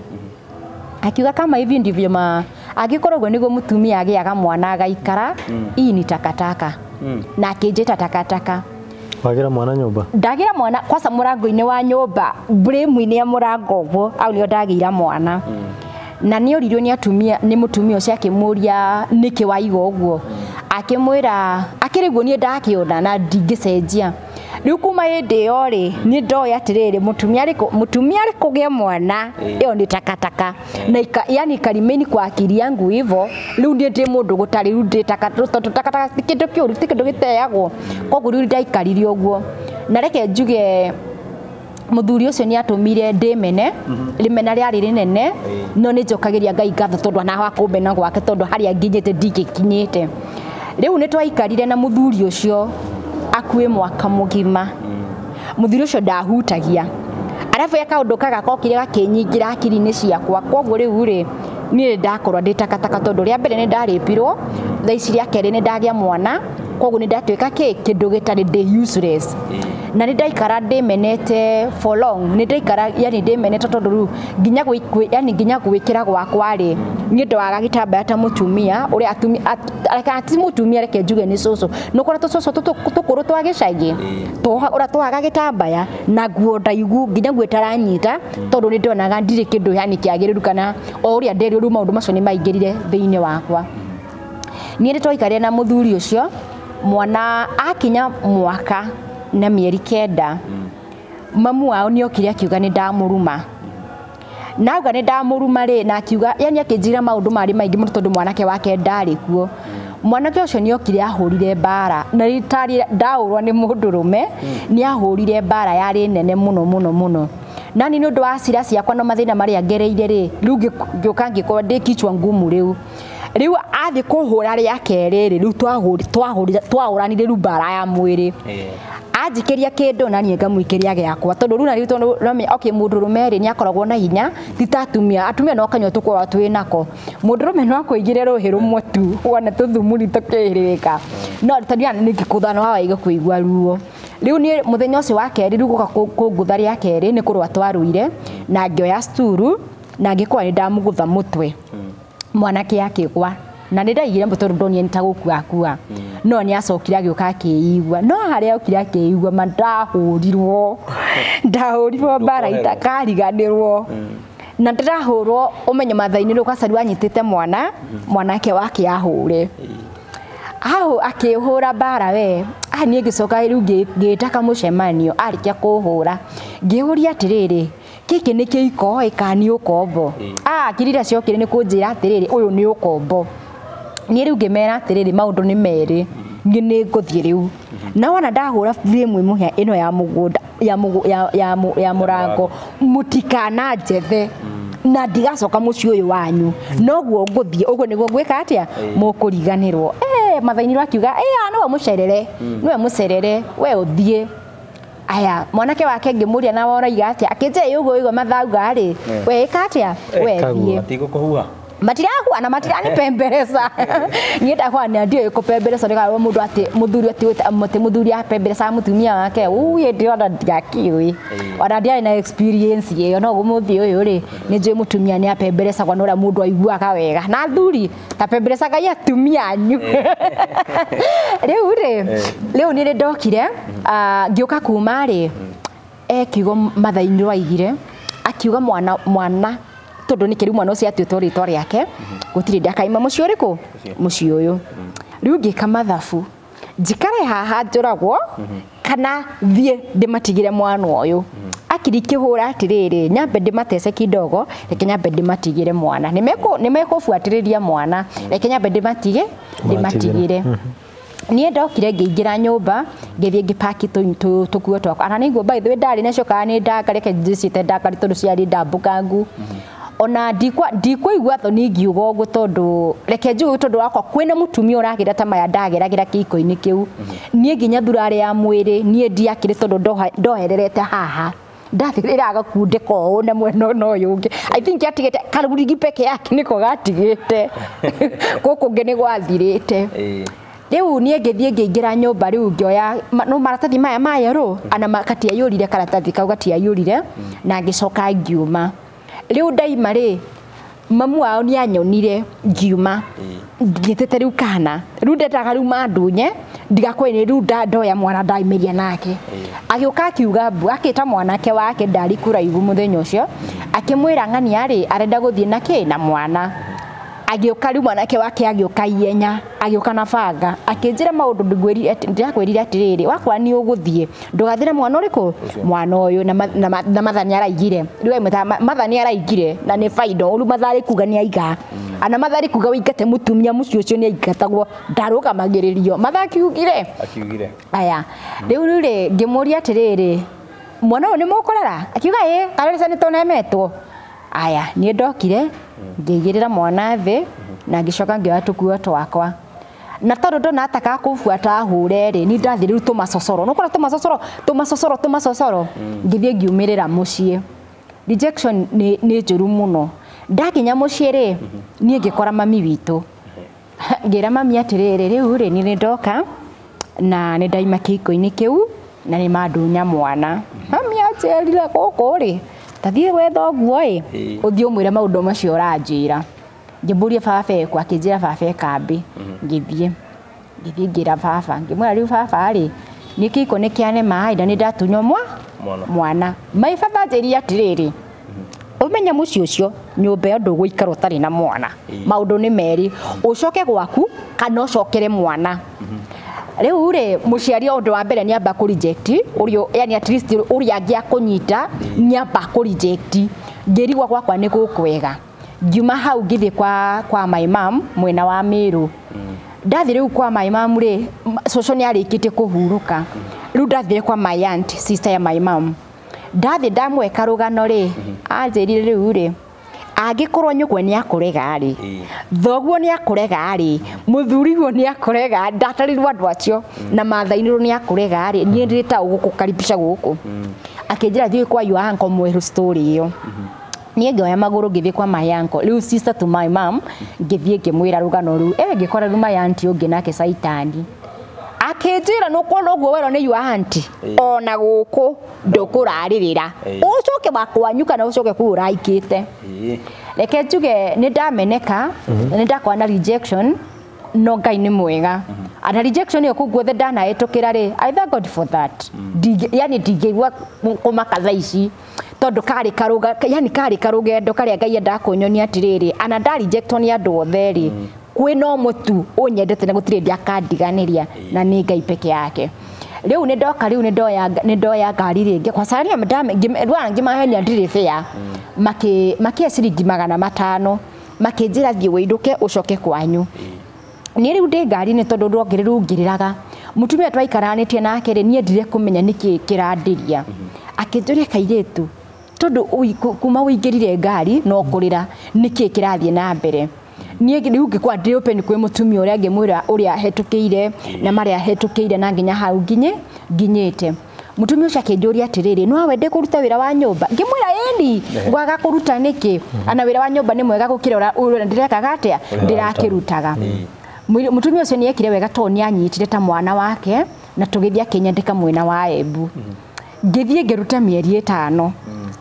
Speaker 2: akiuga kama hivi ndivyo ma angĩkorwo ũguo nĩguo mũtumia agĩaga mwana agaikara, hii ni takataka. Na akĩnjĩta takataka.
Speaker 1: Wagĩra mwana nyũmba?
Speaker 2: Ndagĩra mwana kwaca mũrango-inĩ wa nyũmba, frame-inĩ ya mũrango ũguo, hau nĩho ndagĩira mwana. Na nĩ oririo nĩ atumia, nĩ mũtumia ũcio akĩmũria nĩkĩ waiga ũguo. Akĩmwĩra akĩrĩ guo niĩ ndakĩona na ndingĩcenjia. Rĩu kuma hĩndĩ ĩyo rĩ, niĩ ndoĩ atĩrĩrĩ, mũtumia arĩ kũgĩa mwana, ĩyo nĩ takataka. Na yani karimeni kwa akili yangu hivyo, rĩu niĩ ndĩ mũndũ gũtarĩ, rĩu ndĩ tondũ takataka ti kĩndũ kĩũru, ti kĩndũ gĩteagwo. Koguo rĩu ndaikarire ũguo. Na reke njuge mũthuri ũcio nĩ atũmire ndĩmene, rĩmena rĩarĩ rĩnene, no nĩ njokagĩria Ngai ngatho tondũ ona wa kũmena gwake tondũ harĩa nginyĩte ndingĩkinyĩte. Rĩu nĩ twaikarire na mũthuri ũcio akuĩ mwaka mũgima. Mũthuri ũcio ndahutagia. Arabu ya kaũndũ kaga kokire gakĩnyingĩra hakiri-inĩ ciakwa. Koguo rĩu rĩ, niĩ ndakorwo ndĩ takataka tondũ rĩa mbere nĩ ndarĩpirwo, Thaa ici rĩa kerĩ nĩ ndagĩa mwana, koguo nĩ ndatuĩka kĩ kĩndũ gĩtarĩ ndĩ useless. Na nĩ ndaikara ndĩmenete for long, nĩ ndaikara yani ndĩmenete tondũ rĩu nginya yani nginya gwĩkĩra gwakwa rĩ, niĩ ndoaga gĩtambaya ta mũtumia ũrĩa atumia kana ti mũtumia, reke njuge nĩ cũcũ, nĩ ũkora tũcũcũ tũkũrũ twa gĩcagi ũrĩa twaga gĩtambaya na nguo ndaigu nginya nguo ĩtaranyita, tondũ nĩ ndonaga ndirĩ kĩndũ yani kĩagĩrĩru kana o ũrĩa nderĩ rĩu maũndũ macio nĩ maingĩrire thĩinĩ wakwa. Niĩ nĩ twaikarire na mũthuri ũcio, mwana akinya mwaka na mĩeri 9, mamu wao nĩ okire akiuga nĩ ndamũruma. Na auga nĩ ndamũruma rĩ, na akiuga yani akĩnjĩra maũndũ marĩ maingĩ mũno tondũ mwanake wake ndarĩ kuo. Mwanake ũcio nĩ okire ahũrire mbara, na rĩtarĩ ndaũrwo nĩ mũndũrũme, nĩ ahũrire mbara yarĩ nene mũno mũno mũno. Na nĩ ũndũ wa cira ciakwa na mathĩna marĩa ngereire rĩ, rĩu ngĩũka ngĩkorwo ndĩ kichwa ngumu rĩu. Rĩu athiĩ kũhũra rĩa kerĩ rĩ, rĩu twahũranire rĩu mbara ya mwĩrĩ. Anjikĩria kĩndũ na niĩ ngamũikĩria gĩakwa, tondũ rĩu na rĩu tondũ no okay, mũndũrũme rĩ nĩ akoragwo na hinya ti ta atumia. Atumia no kanyua tũkoragwo twĩ nako, mũndũrũme no akũigĩre rũhĩ rũmwe tu wona tũthumuri tũkĩhĩrĩka, no tondũ nĩ ngĩkũtha no waiga kũigua ruo. Rĩu niĩ mũthenya ũcio wa kerĩ rĩu gũka kũngũtha rĩa kerĩ nĩ kũrũa twarũire, na ngĩoya sturu na ngĩkorwo nĩ ndamũgũtha mũtwe, mwanake akĩgwa, na nĩ ndaigire mũtwe tondũ ndonire nĩ ta gũkua akua, no nĩ acokire agĩũka akĩigua, no harĩa okire akĩigua ma ndahũrirwo mbara itakariganĩrwo. Na ndĩrahũrwo ũmenyo matha-inĩ rĩu Gacari wanyitĩte mwana, mwanake wake ahũre hau akĩhũra mbara we. Niĩ ngĩcoka rĩu ngĩta kamũcemanio, arĩkia kũhũra ngĩũria atĩrĩrĩ, gĩkĩ nĩ kĩiko ĩ kana nĩ ũkombo? Akiri iria ciokire nĩ kũnjĩra atĩrĩrĩ, ũyũ nĩ ũkombo. Niĩ rĩu ngĩmera atĩrĩrĩ, maũndũ nĩ merĩ, niĩ nĩ ngũthiĩ rĩu. Na wona ndahũra frame ĩmwe ĩno ya mũgũnda ya mũrango, mũtikananjethe na ndigacoka mũciĩ ũyũ wanyu, noguo ngũthiĩ, ũguo nĩguo ngwĩka atĩa, mũkũriganĩrwo. Matha-inĩ akiuga nĩwe mũcerere, nĩwe mũcerere, we ũthiĩ. Aya mwanake wake ngĩmũria na woraiga atĩa, akĩnjĩra ũguo ũigua mathauga rĩ, we ĩka atĩa, we thiĩ.
Speaker 3: Matigũkũhuha,
Speaker 2: matirahua na matiranipembereza. Niĩ ndahua na ndiũĩ kũpembereza, nĩ karwo mũndũ atĩ mũthuri atĩ mũthuri apemberezaga mũtumia wake, uye ndĩrona ndiakĩũĩ, ona ndiarĩ na experience ĩyo. No ũmũthĩ ũyũ rĩ, nĩ njũĩ mũtumia nĩ apemberezagwo na ũrĩa mũndũ aiguaga wega, na athuri tapemberezaga atumia anyu. Rĩu rĩ, rĩu nĩ ndokire ngĩũka kuma rĩ, kiugo matha-inĩ waigire akiuga mwana tondũ nĩ kĩrĩ mwana ũcio atuĩtwo rĩtwa rĩake, gũtirĩ ndakaima mũciĩ ũrĩkũ, mũciĩ ũyũ. Rĩu ngĩka mathabu, njikare haha njũragwo kana thiĩ ndĩmatigĩre mwana ũyũ. Akiri kĩhũra atĩrĩrĩ, nyambe ndĩmatece kidogo, reke nyambe ndĩmatigĩre mwana, nĩ mekũbuatĩrĩria mwana, reke nyambe ndĩmatigĩre. Niĩ ndokire ngĩingĩra nyũmba, ngĩthiĩ ngĩpaki tũkuo twakwa. Ana nĩguo by the way ndarĩ nacio kana nĩ ndaka, reke ndĩciĩte ndakari tondũ ciarĩ ndambũkangu. Ona ndikũigua thoni ngiuga ũguo tondũ reke njuge tondũ wakwa kwĩna mũtumia ũragĩra ta maya ndageragĩra kĩiko-inĩ kĩu. Niĩ nginya thurarĩ ya mwĩrĩ niĩ ndiakĩrĩ tondũ ndohererete haha, ndathĩrĩra gakundĩka ũũ na mwena ũyũ na ũyũ ũngĩ. I think atigĩte karurigi peke yake nĩko gatigĩte, gũkũ ũngĩ nĩ gwathirĩte. Rĩu niĩ ngĩthiĩ ngĩingĩra nyũmba rĩu ngĩoya no maratathi maya ma yerũ, ana gatiaiyũrire karatathi kau gatiaiyũrire, na ngĩcoka ngiuma. Rĩu ndaima rĩ, mamu wao nĩ anyonire ngiuma, ngĩtĩte rĩu kana rĩu ndendaga rĩu mandunye ndigakorwo nĩ rĩu ndoya mwana ndaimĩria nake. Agĩũka akiuga mbu, akĩta mwanake wake ndarĩ kũraihu mũthenya ũcio, akĩmwĩra ng'ania rĩ arenda gũthiĩ na kĩ na mwana. Agĩũka rĩu mwanake wake agĩũka ihenya, agĩũka na banga, akĩnjĩra maũndũ ndĩrakwĩrire atĩrĩrĩ, wakwa nĩ ũgũthiĩ, ndũgathiĩ na mwana ũrĩkũ, mwana ũyũ. Na Matha nĩ araigire, rĩu amwĩtaga Matha nĩ araigire na nĩ baida, rĩu Matha arĩ kuga nĩ aiga, ana Matha arĩ kuga wĩingate mũtumia mũciĩ ũcio nĩ aingatagwo, ndarũgamagĩrĩrio. Matha akiugire, aya rĩu rĩ ngĩmũria atĩrĩrĩ, mwana ũyũ nĩ mũkũrera? Akiuga ĩ, karĩca nĩ tũnemetwo. Aya niĩ ndokire ngĩigĩrĩra mwana thĩ na ngĩcoka ngĩoya tũkuo twakwa. Na tondũ ndona atakaga kũbuata hũre rĩ, niĩ ndathiĩ rĩu tũmacocoro, nĩ ũkora tũmacocoro tũmacocoro tũmacocoro, ngĩthiĩ ngiumĩrĩra mũciĩ. Rejection nĩ njũru mũno. Ndakinya mũciĩ rĩ, niĩ ngĩkora mami witũ. Ngĩra mami atĩrĩrĩ rĩu rĩ nĩ ndoka na nĩ ndaima kĩhiko-inĩ kĩu na nĩ mandunya mwana. Mami anjĩrire gũkũ rĩ tathiĩ gwetha ũguo ĩ ũthiĩ ũmwĩre maũndũ macio ũranjĩra. Ngĩmbũria baba ekũ akĩnjĩra baba e kambĩ. Ngĩthiĩ ngĩra baba ngĩmwĩra rĩu baba rĩ nĩ kĩhiko nĩ kĩanema ĩ na nĩ ndatunywo mwana. Mai baba anjĩrire atĩrĩrĩ ũmenye mũciĩ ũcio nyũmba ĩyo ndũgũikara ũtarĩ na mwana. Maũndũ nĩ merĩ, ũcoke gwaku kana ũcokere mwana. Rĩu rĩ mũciari ũndũ wa mbere nĩ amba kũ reject ũrĩa yani at least ũrĩa angĩakũnyita nĩ amba kũ reject. Ngĩrigwo gwakwa nĩ gũkwega. Ngiuma hau ngĩthiĩ kwa my mom mwena wa Meru. Ndathiĩ rĩu kwa my mom rĩ cũcũ nĩ arĩkĩtie kũhurũka. Rĩu ndathire kwa my aunt sister ya my mom. Ndathiĩ ndamweka rũgano rĩ anjĩrire rĩu rĩ angĩkorwo nyũkwa nĩ akũrega rĩ thoguo nĩ akũrega rĩ mũthuriguo nĩ akũrega ndatarirwo andũ acio na mathainĩrwo nĩ akũrega rĩ niĩ ndĩ ta gũkũkaribisha gũkũ. Akĩnjĩra thiĩ kwa your uncle mwĩrũ story ĩyo. Niĩ ngĩoya magũrũ ngĩthiĩ kwa my uncle rĩu sister to my mom ngĩthiĩ ngĩmwĩra rũgano rũu ngĩkora rĩu my auntie ũngĩ nake caitani. Akĩnjĩra nũkuona ũguo werwo nĩ your auntie ona gũkũ ndũkũrarĩrĩra ũcoke wakwanyu kana ũcoke kũu ũraikĩte. Reke njuge nĩ ndameneka nĩ ndakora na rejection no Ngai nĩ mwega. Ana rejection ĩyo kũu guothe ndanahĩtũkĩra rĩ I thank God for that. Yani ndingĩigua kũmaka thaa ici tondũ karĩ karũga yani karĩ karũgendo karĩa Ngai endaga kũnyonia atĩrĩrĩ ana nda rejectwo nĩ andũ othe rĩ kwĩ no mũtu ũnyendete na gũtirĩ hĩndĩ akandiganĩria na nĩ Ngai peke yake. Rĩu nĩ ndoka rĩu nĩ ndoya ngari rĩngĩ kwa saria ngĩmahenia ndirĩ fair makĩhe ciringi 500 makĩnjĩra thiĩ wĩinũke ũcoke kwanyu. Niĩ rĩu ndĩ ngari-inĩ tondũ ndongererwo ngĩrĩraga. Mũtumia twaikaranĩtie nake rĩ niĩ ndire kũmenya nĩkĩ kĩrandĩria. Akĩnjũria kairĩtu tondũ kuma ũingĩrire ngari no kũrĩra nĩkĩ kĩrathiĩ na mbere. Niĩ rĩu ngĩkorwo ndĩ open kwĩ mũtumia ũrĩa ngĩmwĩra ũrĩa hetũkĩire na marĩa hetũkĩire na nginya hau nginyĩte. Mũtumia ũcio akĩnjũria atĩrĩrĩ no wende kũruta wĩra wa nyũmba. Ngĩmwĩra ĩni ngwaga kũruta nĩkĩ ana wĩra wa nyũmba nĩ mwega gũkĩra ũrĩa ndĩrekaga atĩa ndĩrakĩrutaga. Mũtumia ũcio nĩ ekire wega tondũ nĩ anyitire ta mwana wake na tũgĩthiĩ akĩnyandĩka mwena wa Embu. Ngĩthiĩ ngĩruta mĩeri 5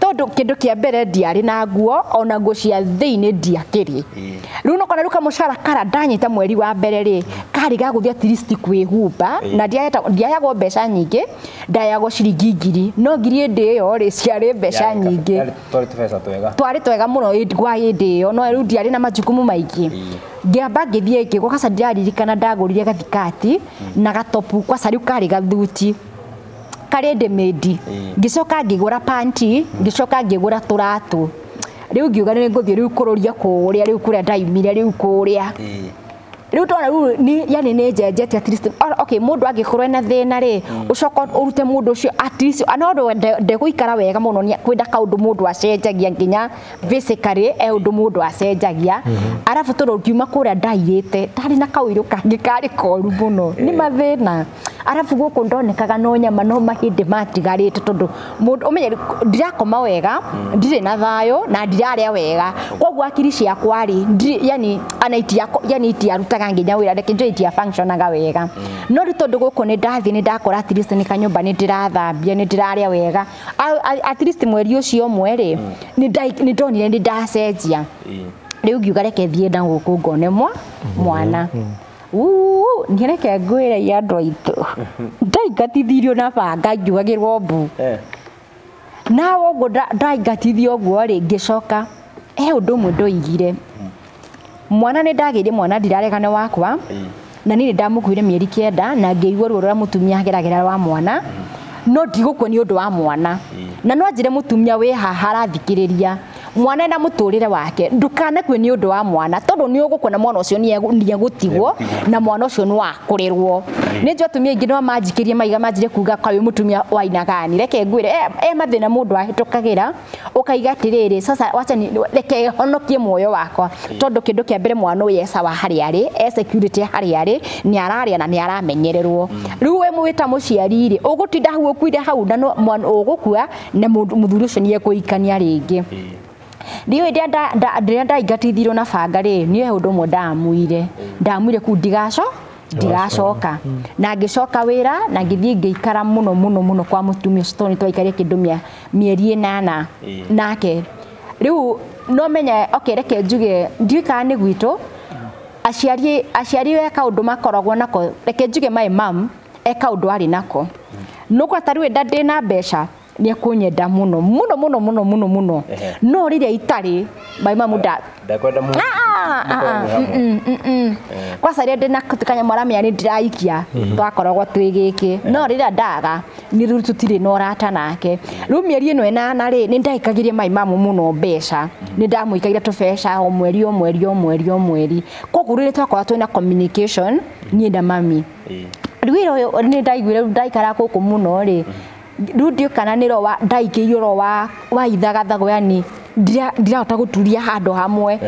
Speaker 2: tondũ kĩndũ kĩa mbere ndiarĩ na nguo ona nguo cia thĩinĩ ndiakĩrĩ. Rĩu no kona rĩu kamũcara kara ndanyita mweri wa mbere rĩ karĩ ga gũthiĩ at least kwĩhumba na ndiayagwo mbeca nyingĩ ndayagwo ciringi 1000 no 1000 hĩndĩ ĩyo rĩ ciarĩ mbeca nyingĩ. Twarĩ twega mũno gwa hĩndĩ ĩyo no rĩu ndiarĩ na majukumu maingĩ. Ngĩamba ngĩthiĩ ngĩgwa kaca ndĩraririkana ndagũrire gathikati na gatopu kwaca rĩu karĩ gathuti karĩ ndĩmĩndi. Ngĩcoka ngĩgũra panti ngĩcoka ngĩgũra tũratũ. Rĩu ngiuga nĩ ngũthiĩ rĩu kũrũria kũrĩa rĩu kũrĩa ndaimire rĩu kũrĩa. Rĩu ndona rĩu yani nĩ njenjetie at least okay mũndũ angĩkorwo ena thĩna rĩ ũcoka ũrute mũndũ ũcio at least ana ũndũ ndegũikara wega mũno nĩ kwenda kaũndũ mũndũ acenjagia nginya physically e ũndũ mũndũ acenjagia. Arabu tondũ ngiuma kũrĩa ndaiyĩte ndarĩ na kaũirũ kangĩ karĩ koru mũno nĩ mathĩna. Arabu gũkũ ndonekaga no nyama no mahĩndĩ matigarĩte tondũ mũndũ ũmenye ndirakoma wega ndirĩ na thayũ na ndirarĩa wega koguo akiri ciakwa rĩ yani ana yani itiarutaga nginya wĩra reke njũĩ itia functionaga wega. No rĩu tondũ gũkũ nĩ ndathiĩ nĩ ndakora at least nĩ kanyũmba nĩ ndĩrathambia nĩ ndĩrarĩa wega at least mweri ũcio ũmwe rĩ nĩ ndonire nĩ ndacenjia. Rĩu ngiuga reke thiĩ na gũkũ ngone mwana. Niĩ reke ngwĩre ia andũ aitũ ndaingatithirio na banga ngiugagĩrwo mbu. Nawe ũguo ndaingatithio ũguo rĩ ngĩcoka he ũndũ ũmwe ndoigire. Mwana nĩ ndagĩire mwana ndiraregane wakwa na niĩ nĩ ndamũkuire mĩeri 9 na ngĩigua ruo rũrĩa mũtumia ageragĩra wa mwana no ndigũkua nĩ ũndũ wa mwana. Na no anjĩre mũtumia wĩ haha arathikĩrĩria mwana na mũtũrĩre wake ndukanakue nĩ ũndũ wa mwana tondũ nĩ ũgũkua na mwana ũcio nĩ egũtigwo na mwana ũcio nĩ wakũrĩrwo. Nĩ njũĩ atumia aingĩ no manjikĩrie maiga manjire kuga kaĩ mũtumia wainagani reke ngwĩre e mathĩna mũndũ ahĩtũkagĩra ũkaiga atĩrĩrĩ sasa wacha reke honokie muoyo wakwa tondũ kĩndũ kĩa mbere mwana ũyũ e sawa harĩa arĩ e security harĩa arĩ nĩ ararĩa na nĩ aramenyererwo. Rĩu we wĩ ta mũciari rĩ ũgũtinda hau ũkuire hau na mwana ũgũkua na mũthuri ũcio nĩ ekũhikania rĩngĩ. Ndiũĩ rĩrĩa ndaingatithirio na banga rĩ, niĩ he ũndũ ũmwe ndamuire kũu ndigacoka na ngĩcoka wĩra na ngĩthiĩ ngĩikara mũno mũno mũno kwa mũtumia ũcio tondũ nĩ twaikarire kĩndũ mĩeri 8 nake. Rĩu no menye okay, reke njuge ndiũĩ kana nĩ gwitũ aciari we kaũndũ makoragwo nako, reke njuge my mom e kaũndũ arĩ nako no kwa tarĩu nda ndĩna mbeca nĩ ekũnyenda mũno mũno mũno mũno mũno mũno, no rĩrĩa itarĩ my mom
Speaker 3: ndakwenda mũno
Speaker 2: kwaca rĩrĩa ndĩna kanyamũ aramenya nĩ ndĩraikia twakoragwo twĩ gĩkĩ, no rĩrĩa ndaga nĩ rĩu tũtirĩ na ũrata nake. Rĩu mĩeri ĩno 8 rĩ, nĩ ndaikagĩria my mom mũno mbeca, nĩ ndamũikagĩria tũbeca o mweri o mweri o mweri o mweri, koguo rĩrĩa twakoragwo twĩna communication niĩ na mami. Rĩu wĩra ũyũ nĩ ndaiguire rĩu ndaikara gũkũ mũno rĩ, rĩu ndiũĩ kana nĩ roho ndaikĩirio roho wa ithagathago, yani ndirahota gũturia handũ hamwe.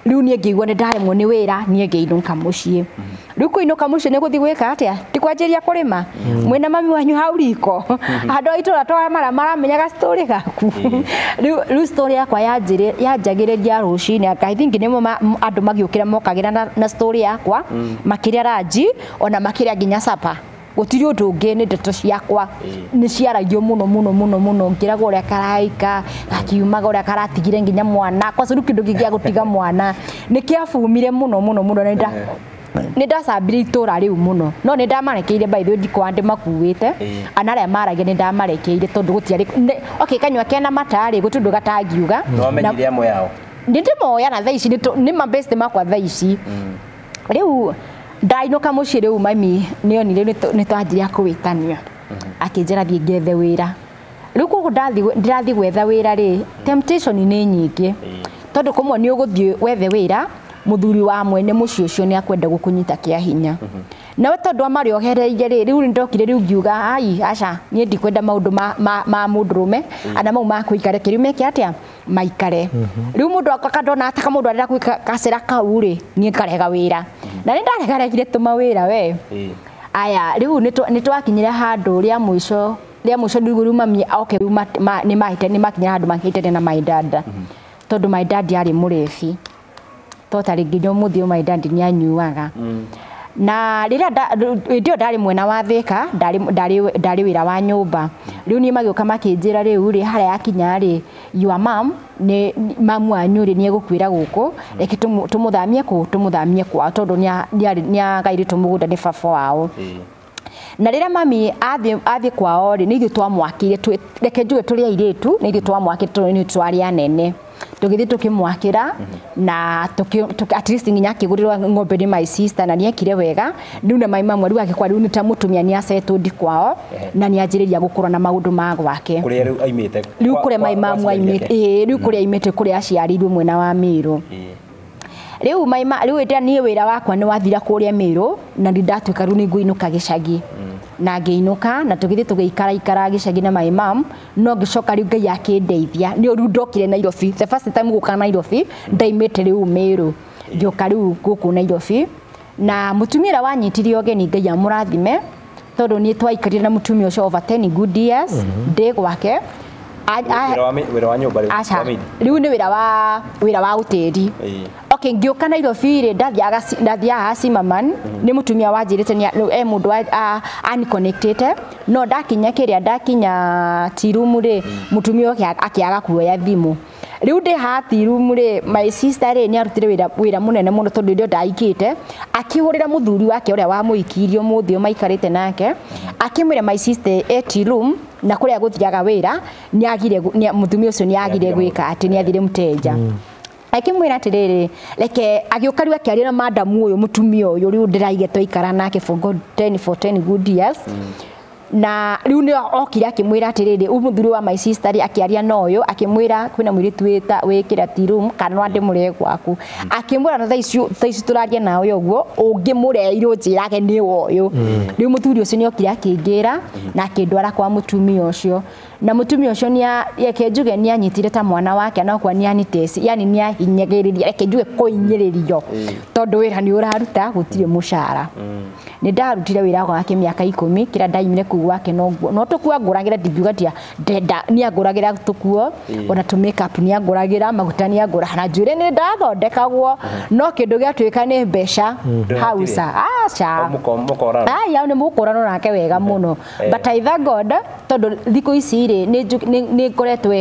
Speaker 2: Rĩu niĩ ngĩigua nĩ ndaremwo nĩ wĩra, niĩ ngĩinũka mũciĩ. Rĩu kũinũka mũciĩ nĩ gũthiĩ gwĩka atĩa? Ti kwanjĩrĩria kũrĩma mwĩna mami wanyu hau riko, andũ a itũũra twa maramenyaga story gaku. Rĩu story yakwa yanjagĩrĩria rũcinĩ, I think nĩmo andũ magĩũkĩra mokagĩra na story yakwa makĩrĩa ranji ona makĩrĩa nginya sapa. Gũtirĩ ũndũ ũngĩ, nĩ ndeto ciakwa nĩ ciaragio mũno mũno mũno mũno, ngĩragwo ũrĩa karaika gakiumaga, ũrĩa karatigire nginya mwana, kwaca rĩu kĩndũ kĩngĩ gĩa gũtiga mwana nĩ kĩabumire mũno mũno mũno, na nĩ ndacambire itũũra rĩu mũno, no nĩ ndamarekeire by the way, ndikwa ndĩmakuĩte ana arĩa maragia nĩ ndamarekeire tondũ gũtiarĩ okay, kanyua kena mata rĩ, gũtirĩ ũndũ gatangiuga.
Speaker 3: Nĩwamenyire amwe ao?
Speaker 2: Nĩ ndĩmoya na thaa ici nĩ mabest makwa thaa ici. Rĩu ndainũka mũciĩ rĩu mami nĩonire nĩ twanjirie kũwĩtania, akĩnjĩra thiĩ ngethe wĩra. Rĩu koguo ndĩrathiĩ gwetha wĩra rĩ, temptation nĩ nyingĩ tondũ kũmwe nĩ ũgũthiĩ wethe wĩra, mũthuri wa mwene mũciĩ ũcio nĩ akwenda gũkũnyita kĩa hinya, nawe tondũ amarĩohereirie rĩ, rĩu nĩndokire rĩu ngiuga ai aca, niĩ ndikwenda maũndũ ma mũndũrũme ana mau makũikare kĩrĩu meke atĩa maikare. Rĩu mũndũ akandona ataka mũndũ arenda gwĩka gacĩra kau rĩ, niĩ ngarega wĩra na nĩ ndaregaregire tũmawĩra we. Aya rĩu nĩ twakinyire handũ rĩa mũico rĩu mami oke rĩu nĩ mahĩte nĩ makinyire handũ mahĩtene na my dad, tondũ my dad arĩ mũrebi totally nginya ũmũthĩ my dad nĩ anyuaga. Na rĩrĩa hĩndĩ ĩyo ndarĩ mwena wa Thĩka, ndarĩ wĩra wa nyũmba. Rĩu niĩ magĩũka makĩnjĩra rĩu rĩ, harĩa yakinya rĩ, your mom nĩ mamu wanyu rĩ nĩ egũkuĩra gũkũ, reke tũmũthamie kũ, tũmũthamie kwao tondũ nĩ agairĩtwo mũgũnda nĩ baba wao. Na rĩrĩa mami athiĩ kwao rĩ, nĩ ithuĩ twamwakĩire, reke njuge tũrĩ airĩtu, nĩ ithuĩ twamwakĩire tondũ nĩ twarĩ anene. Tũgĩthiĩ tũkĩmwakĩra na at least nginya akĩgũrĩrwo ng'ombe nĩ my sister na nĩekire wega. Rĩu na my mom rĩu agĩkora rĩu nĩ ta mũtumia nĩ acetũndi kwao na nĩ anjĩrĩria gũkũra na maũndũ ma gwake.
Speaker 3: Kũrĩa rĩu aimĩte?
Speaker 2: Rĩu kũrĩa my mom aimĩte, ĩĩ rĩu kũrĩa aimĩte kũrĩa aciarĩirwo mwena wa Mĩrũ. Rĩu rĩu hĩndĩ ĩrĩa niĩ wĩra wakwa nĩ wathira kũrĩa Mĩrũ na nĩ ndatuĩka rĩu nĩ ngũinũka gĩcagi. Na ngĩinũka na tũgĩthiĩ tũgĩikara ikara gĩcagi na my mom, no ngĩcoka rĩu Ngai akĩndeithia nĩ rĩu ndokire Nairobi the first time gũka Nairobi ndaimĩte rĩu Mĩrũ ngĩũka rĩu gũkũ Nairobi, na mũtumia ũrĩa wanyitire ũgeni Ngai amũrathime tondũ niĩ twaikarire na mũtumia ũcio over 10 good years ndĩ gwake.
Speaker 3: Wĩra wa nyũmba rĩu?
Speaker 2: Rĩu nĩ wĩra wa ũtĩri. Okay, ngĩũka Nairobi rĩ, ndathiaga Zimmerman, nĩ mũtumia wanjĩrĩte e mũndũ aniconnectĩte, no ndakinya kĩrĩa ndakinya tea room rĩ, mũtumia ũcio akĩaga kuoya thimũ. Rĩu ndĩ haha tea room rĩ, my sister rĩ nĩ arutire wĩra mũnene mũno tondũ hĩndĩ ĩyo ndaikĩte, akĩhũrĩra mũthuri wake ũrĩa wamũikirie ũmũthĩ ũyũ maikarĩte nake, akĩmwĩra my sister e tea room na kũrĩa gũthiaga wĩra nĩ agire mũtumia ũcio nĩ agire gwĩka atĩ nĩ athire mũteja. Akĩmwĩra atĩrĩrĩ, reke agĩũka rĩu akĩaria na madamu ũyũ mũtumia ũyũ rĩu ndĩraige twaikara nake for good 10 for 10 good years. Na rĩu nĩ okire akĩmwĩra atĩrĩrĩ, mũthuri wa my sister rĩ akĩaria na ũyũ akĩmwĩra kwĩna mũirĩtu wĩkĩra tea room kana no andĩmũrehe gwaku. Akĩmwĩra na thaa ici tũraria nawe ũguo ũngĩmũreheire ũnjĩrage nĩ ũyũ. Rĩu mũthuri ũcio nĩ okire akĩngĩra na akĩndwara kwa mũtumia ũcio. Na mũtumia ũcio reke njuge nĩ anyitire ta mwana wake na kwa nĩ anitesi, yani nĩ ahinyagĩrĩria, reke njuge kũhinyĩrĩrio tondũ wĩra nĩ ũraruta gũtirĩ mũcara. Nĩ ndarutire wĩra wake mĩaka 10 kĩrĩa ndaimire kũu gwake no nguo no tũkuo angũragĩra ndingiuga tia ndenda nĩ angũragĩra tũkuo ona tũ make up nĩ angũragĩra maguta nĩ angũra na njuĩrĩ nĩ ndathondekagwo no kĩndũ gĩatuĩka nĩ mbeca hausa aca
Speaker 3: Mũkorana.
Speaker 2: aya nĩ mũkũrano nake wega mũno but I thank God tondũ thikũ ici rĩ nĩ ngoretwo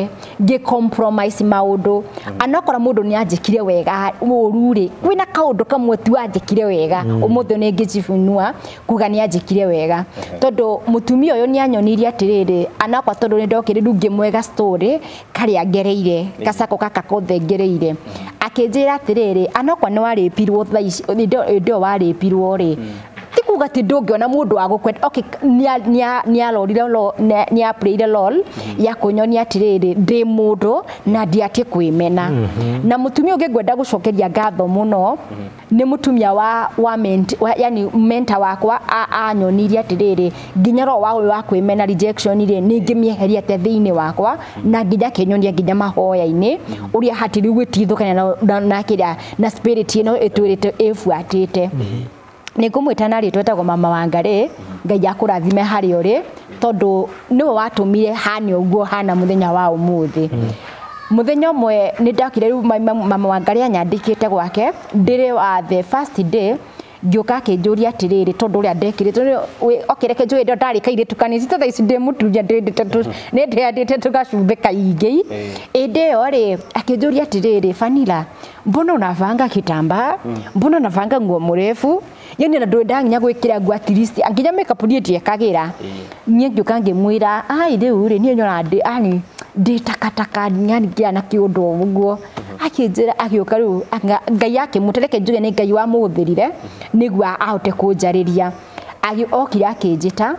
Speaker 2: ngĩ compromise maũndũ anokora mũndũ nĩ anjĩkire wega ũru rĩ kwĩna kaũndũ kamwe tu anjĩkire wega ũmũthĩ nĩ ngĩjibunua kuga nĩ anjĩkire wega tondũ mũtumia ũyũ nĩ anyonirie atĩrĩrĩ anakwa tondũ nĩ ndokire rĩu ngĩmwega story karĩa ngereire gacako gaka kothe ngereire akĩnjĩra atĩrĩrĩ anokwa nĩ warĩpirwo thaa ici hĩndĩ ĩyo warĩpirwo rĩ ti kuga atĩ ndũngĩona mũndũ wa gũkwenda okay nĩ arorire nĩ aplayire role ya kũnyonia atĩrĩrĩ ndĩ mũndũ na ndiatie kwĩmena na mũtumia ũngĩ ngwenda gũcokeria ngatho mũno nĩ mũtumia wa yani mentor wakwa anyonirie atĩrĩrĩ nginya roho wa ũyũ wa kwĩmena rejection rĩ nĩ ngĩmĩeheria atĩa thĩinĩ wakwa na nginya akĩnyonia nginya mahoya-inĩ ũrĩa hatirĩ gwĩtithũkania na kĩrĩa na spirit ĩno ĩtwĩrĩte ĩbuatĩte nĩ ngũmwĩta na rĩtwa etagwo mama Wangarĩ Ngai akũrathime harĩa ũrĩ tondũ nĩwe watũmire hane ũguo hana mũthenya wa ũmũthĩ mũthenya ũmwe nĩ ndokire rĩu mama Wangarĩ anyandĩkĩte gwake ndĩrĩ wa the first day ngĩũka akĩnjũria atĩrĩrĩ tondũ ũrĩa ndekĩrĩte okay reke njũĩ ndo ndarĩ kairĩtu kanini ta thaa ici ndĩ mũtumia nĩ ndĩandĩte tũgacumbĩ kaingĩ ĩndĩ ĩyo rĩ akĩnjũria atĩrĩrĩ Fanila mbona unavanga kitambaa mbona unavanga nguo mrefu yani na ndwenda nginya gwĩkĩra nguo at least nginya makeup niĩ ndiekagĩra niĩ ngĩũka ngĩmwĩra ai rĩu rĩ niĩ nyona ndĩ ani ndĩ takataka yani ngĩa na kĩũndũ ũguo akĩnjĩra agĩũka rĩu Ngai akĩmũte reke njuge nĩ Ngai wamũhũthĩrire nĩguo ahote kũnjarĩria okire akĩnjĩta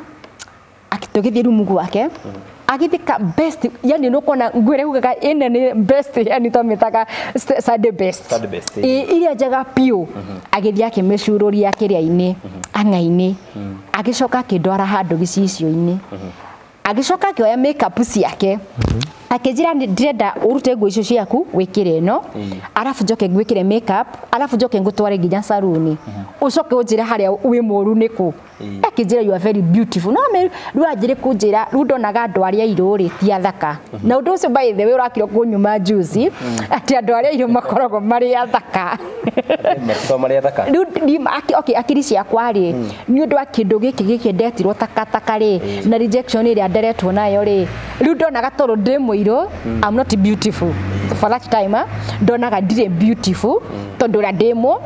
Speaker 2: tũgĩthiĩ rumu gwake agithika best yani nukona ngwire ugaga ĩno nĩ best yani twamĩtaga Sunday best
Speaker 3: Sunday best,
Speaker 2: iria njega piũ agĩthiĩ akĩmĩcurũria kĩrĩa-inĩ ang'a-inĩ agĩcoka akĩndwara handũ gĩcicio-inĩ agĩcoka akĩoya makeup ciake akĩnjĩra ndĩrenda ũrute nguo icio ciaku wĩkĩre ĩno arabu njoke ngwĩkĩre makeup arabu njoke ngũtware nginya saruni ũcoke ũnjĩre harĩa wĩ mũru nĩ kũ akĩnjĩra you are very beautiful no me rĩu anjĩre kũnjĩra rĩu ndonaga andũ arĩa airũ rĩ ti athaka na ũndũ ũcio by the way ũrakira kũnyuma juzi atĩ andũ arĩa airũ makoragwo marĩ athaka
Speaker 3: To marĩ athaka.
Speaker 2: Rĩu okay akiri ciakwa rĩ nĩ ũndũ wa kĩndũ gĩkĩ gĩkĩ ndetirwo takataka rĩ na rejection ĩrĩa nderetwo nayo rĩ rĩu ndonaga tondũ ndĩ mũirũ I'm not beautiful for that time ndonaga ndirĩ beautiful tondũ ũrĩa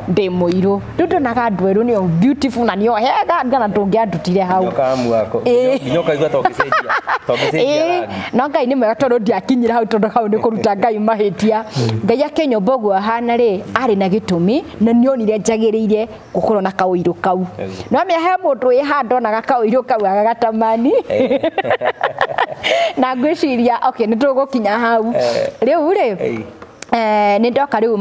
Speaker 2: ndĩ mũirũ rĩu ndonaga andũ erũ nĩo beautiful na nĩo hega ngana ndũngĩandutire hau
Speaker 3: Nyoka wako. Nginya ũkaigua ta ũngĩcenjia. Ta ũngĩcenjia rangi.
Speaker 2: No Ngai nĩ mwega tondũ ndiakinyire hau tondũ hau nĩ kũruta Ngai mahĩtia Ngai akĩnyũmba ũguo hana rĩ arĩ na gĩtũmi na nĩonire njagĩrĩire gũkorwo na kaũirũ kau no menya he mũndũ wĩ handũ onaga kaũirũ kau agagatamani na ngwĩciria okay nĩ tũgũkinya hau rĩu rĩ nĩ ndoka rĩu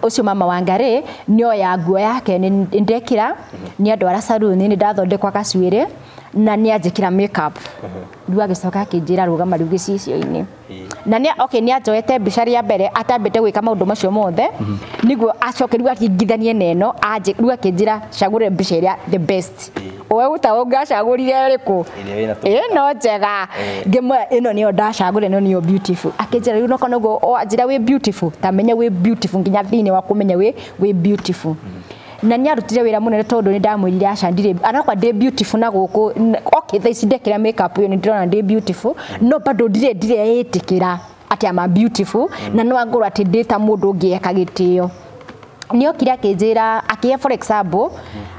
Speaker 2: ũcio mama Wangarĩ nĩoya nguo yake nĩ ndekĩra nĩ andwara saruni nĩ ndathondekwa gacuĩrĩ na nĩ anjĩkĩra makeup rĩu agĩcoka akĩnjĩra rũgama rĩu gĩcicio-inĩ na nĩ okay nĩ anjoete mbica rĩa mbere atambĩte gwĩka maũndũ macio mothe nĩguo acoke rĩu aringithanie na ĩno rĩu akĩnjĩra cagũre mbica ĩrĩa the best we ũtaũ ngacagũrire ĩrĩkũ ĩno njega ngĩmwĩra ĩno nĩyo ndacagũrire ĩno nĩyo beautiful akĩnjĩra rĩu nokorwo nĩguo anjĩra wĩ beautiful ta menya wĩ beautiful nginya thĩinĩ wa kũmenya wĩ beautiful na nĩ arutire wĩra mũnene tondũ nĩ ndamwĩrire aca ndirĩ anakwa ndĩ beautiful na gũkũ okay thaa ici ndekĩra makeup ĩyo nĩ ndĩrona ndĩ beautiful no bado ndirĩ ndireĩtĩkĩra atĩ ama beautiful na no angorwo atĩ ndĩ ta mũndũ ũngĩ eka gĩtĩo nĩ okire akĩnjĩra akĩhe for example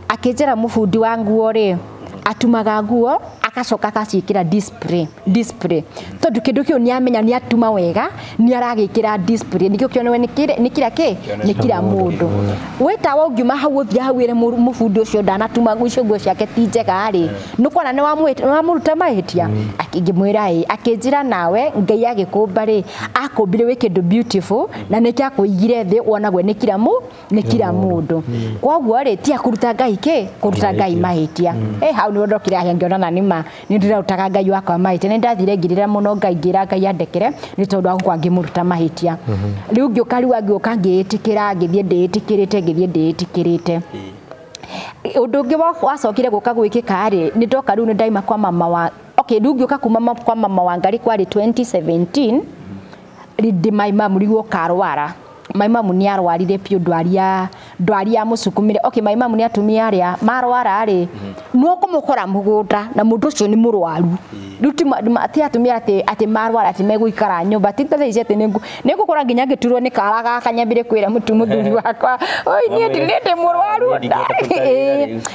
Speaker 2: akĩnjĩra mũbundi wa nguo rĩ atumaga nguo agacoka agaciĩkĩra display tondũ kĩndũ kĩu nĩamenya nĩ atuma wega nĩ aragĩkĩra display nĩkĩo kĩonewe nĩ kira kĩ nĩ kira mũndũ wĩtawa ũngiuma hau ũthiĩ hau wĩre mũbundi ũcio ndanatuma icio nguo ciake ti njega rĩ nĩũkuona nĩ wamũruta mahĩtia ngĩmwĩra ĩ akĩnjĩra nawe Ngai agĩkũmba rĩ akũmbire wĩ kĩndũ beautiful na nĩkĩo akũigire thĩ wonagwe nĩ kira mũndũ koguo rĩ tiga kũruta Ngai kĩ kũruta Ngai mahĩtia hau nĩho ndokire ahĩa ngĩona na nĩma nĩ ndĩrarutaga Ngai wakwa mahĩtia nĩ ndathire ngĩrĩra mũno Ngai ngĩra Ngai andekere nĩ tondũ wa gũkorwo ngĩmũruta mahĩtia rĩu ngĩũka rĩu angĩũka ngĩĩtĩkĩra ngĩthiĩ ndĩĩtĩkĩrĩte ngĩthiĩ ndĩĩtĩkĩrĩte Ũndũ ũngĩ wacokire gũka gwĩkĩka rĩ, nĩ ndoka rĩu nĩ ndaima kwa mama wa okay, rĩu ngĩũka kuma kwa mama wa Ngarĩ kwarĩ 2017 rĩndĩ my mum rĩu oka arwara. My mum nĩ arwarire biũ, ndwari ya mũsukumire. Okay, my mum nĩ atumia arĩa marwara rĩ, no kũmũkora mũgũnda na mũndũ ũcio nĩ mũrwaru. Rĩu ti atumia atĩ marwara atĩ megũikara nyũmba, ti ta thaa ici atĩ nĩngũkora nginya ngĩturwo nĩ kara gaka nyambire kwĩra mũthuri wakwa, oi niĩ ndĩ mũrwaru.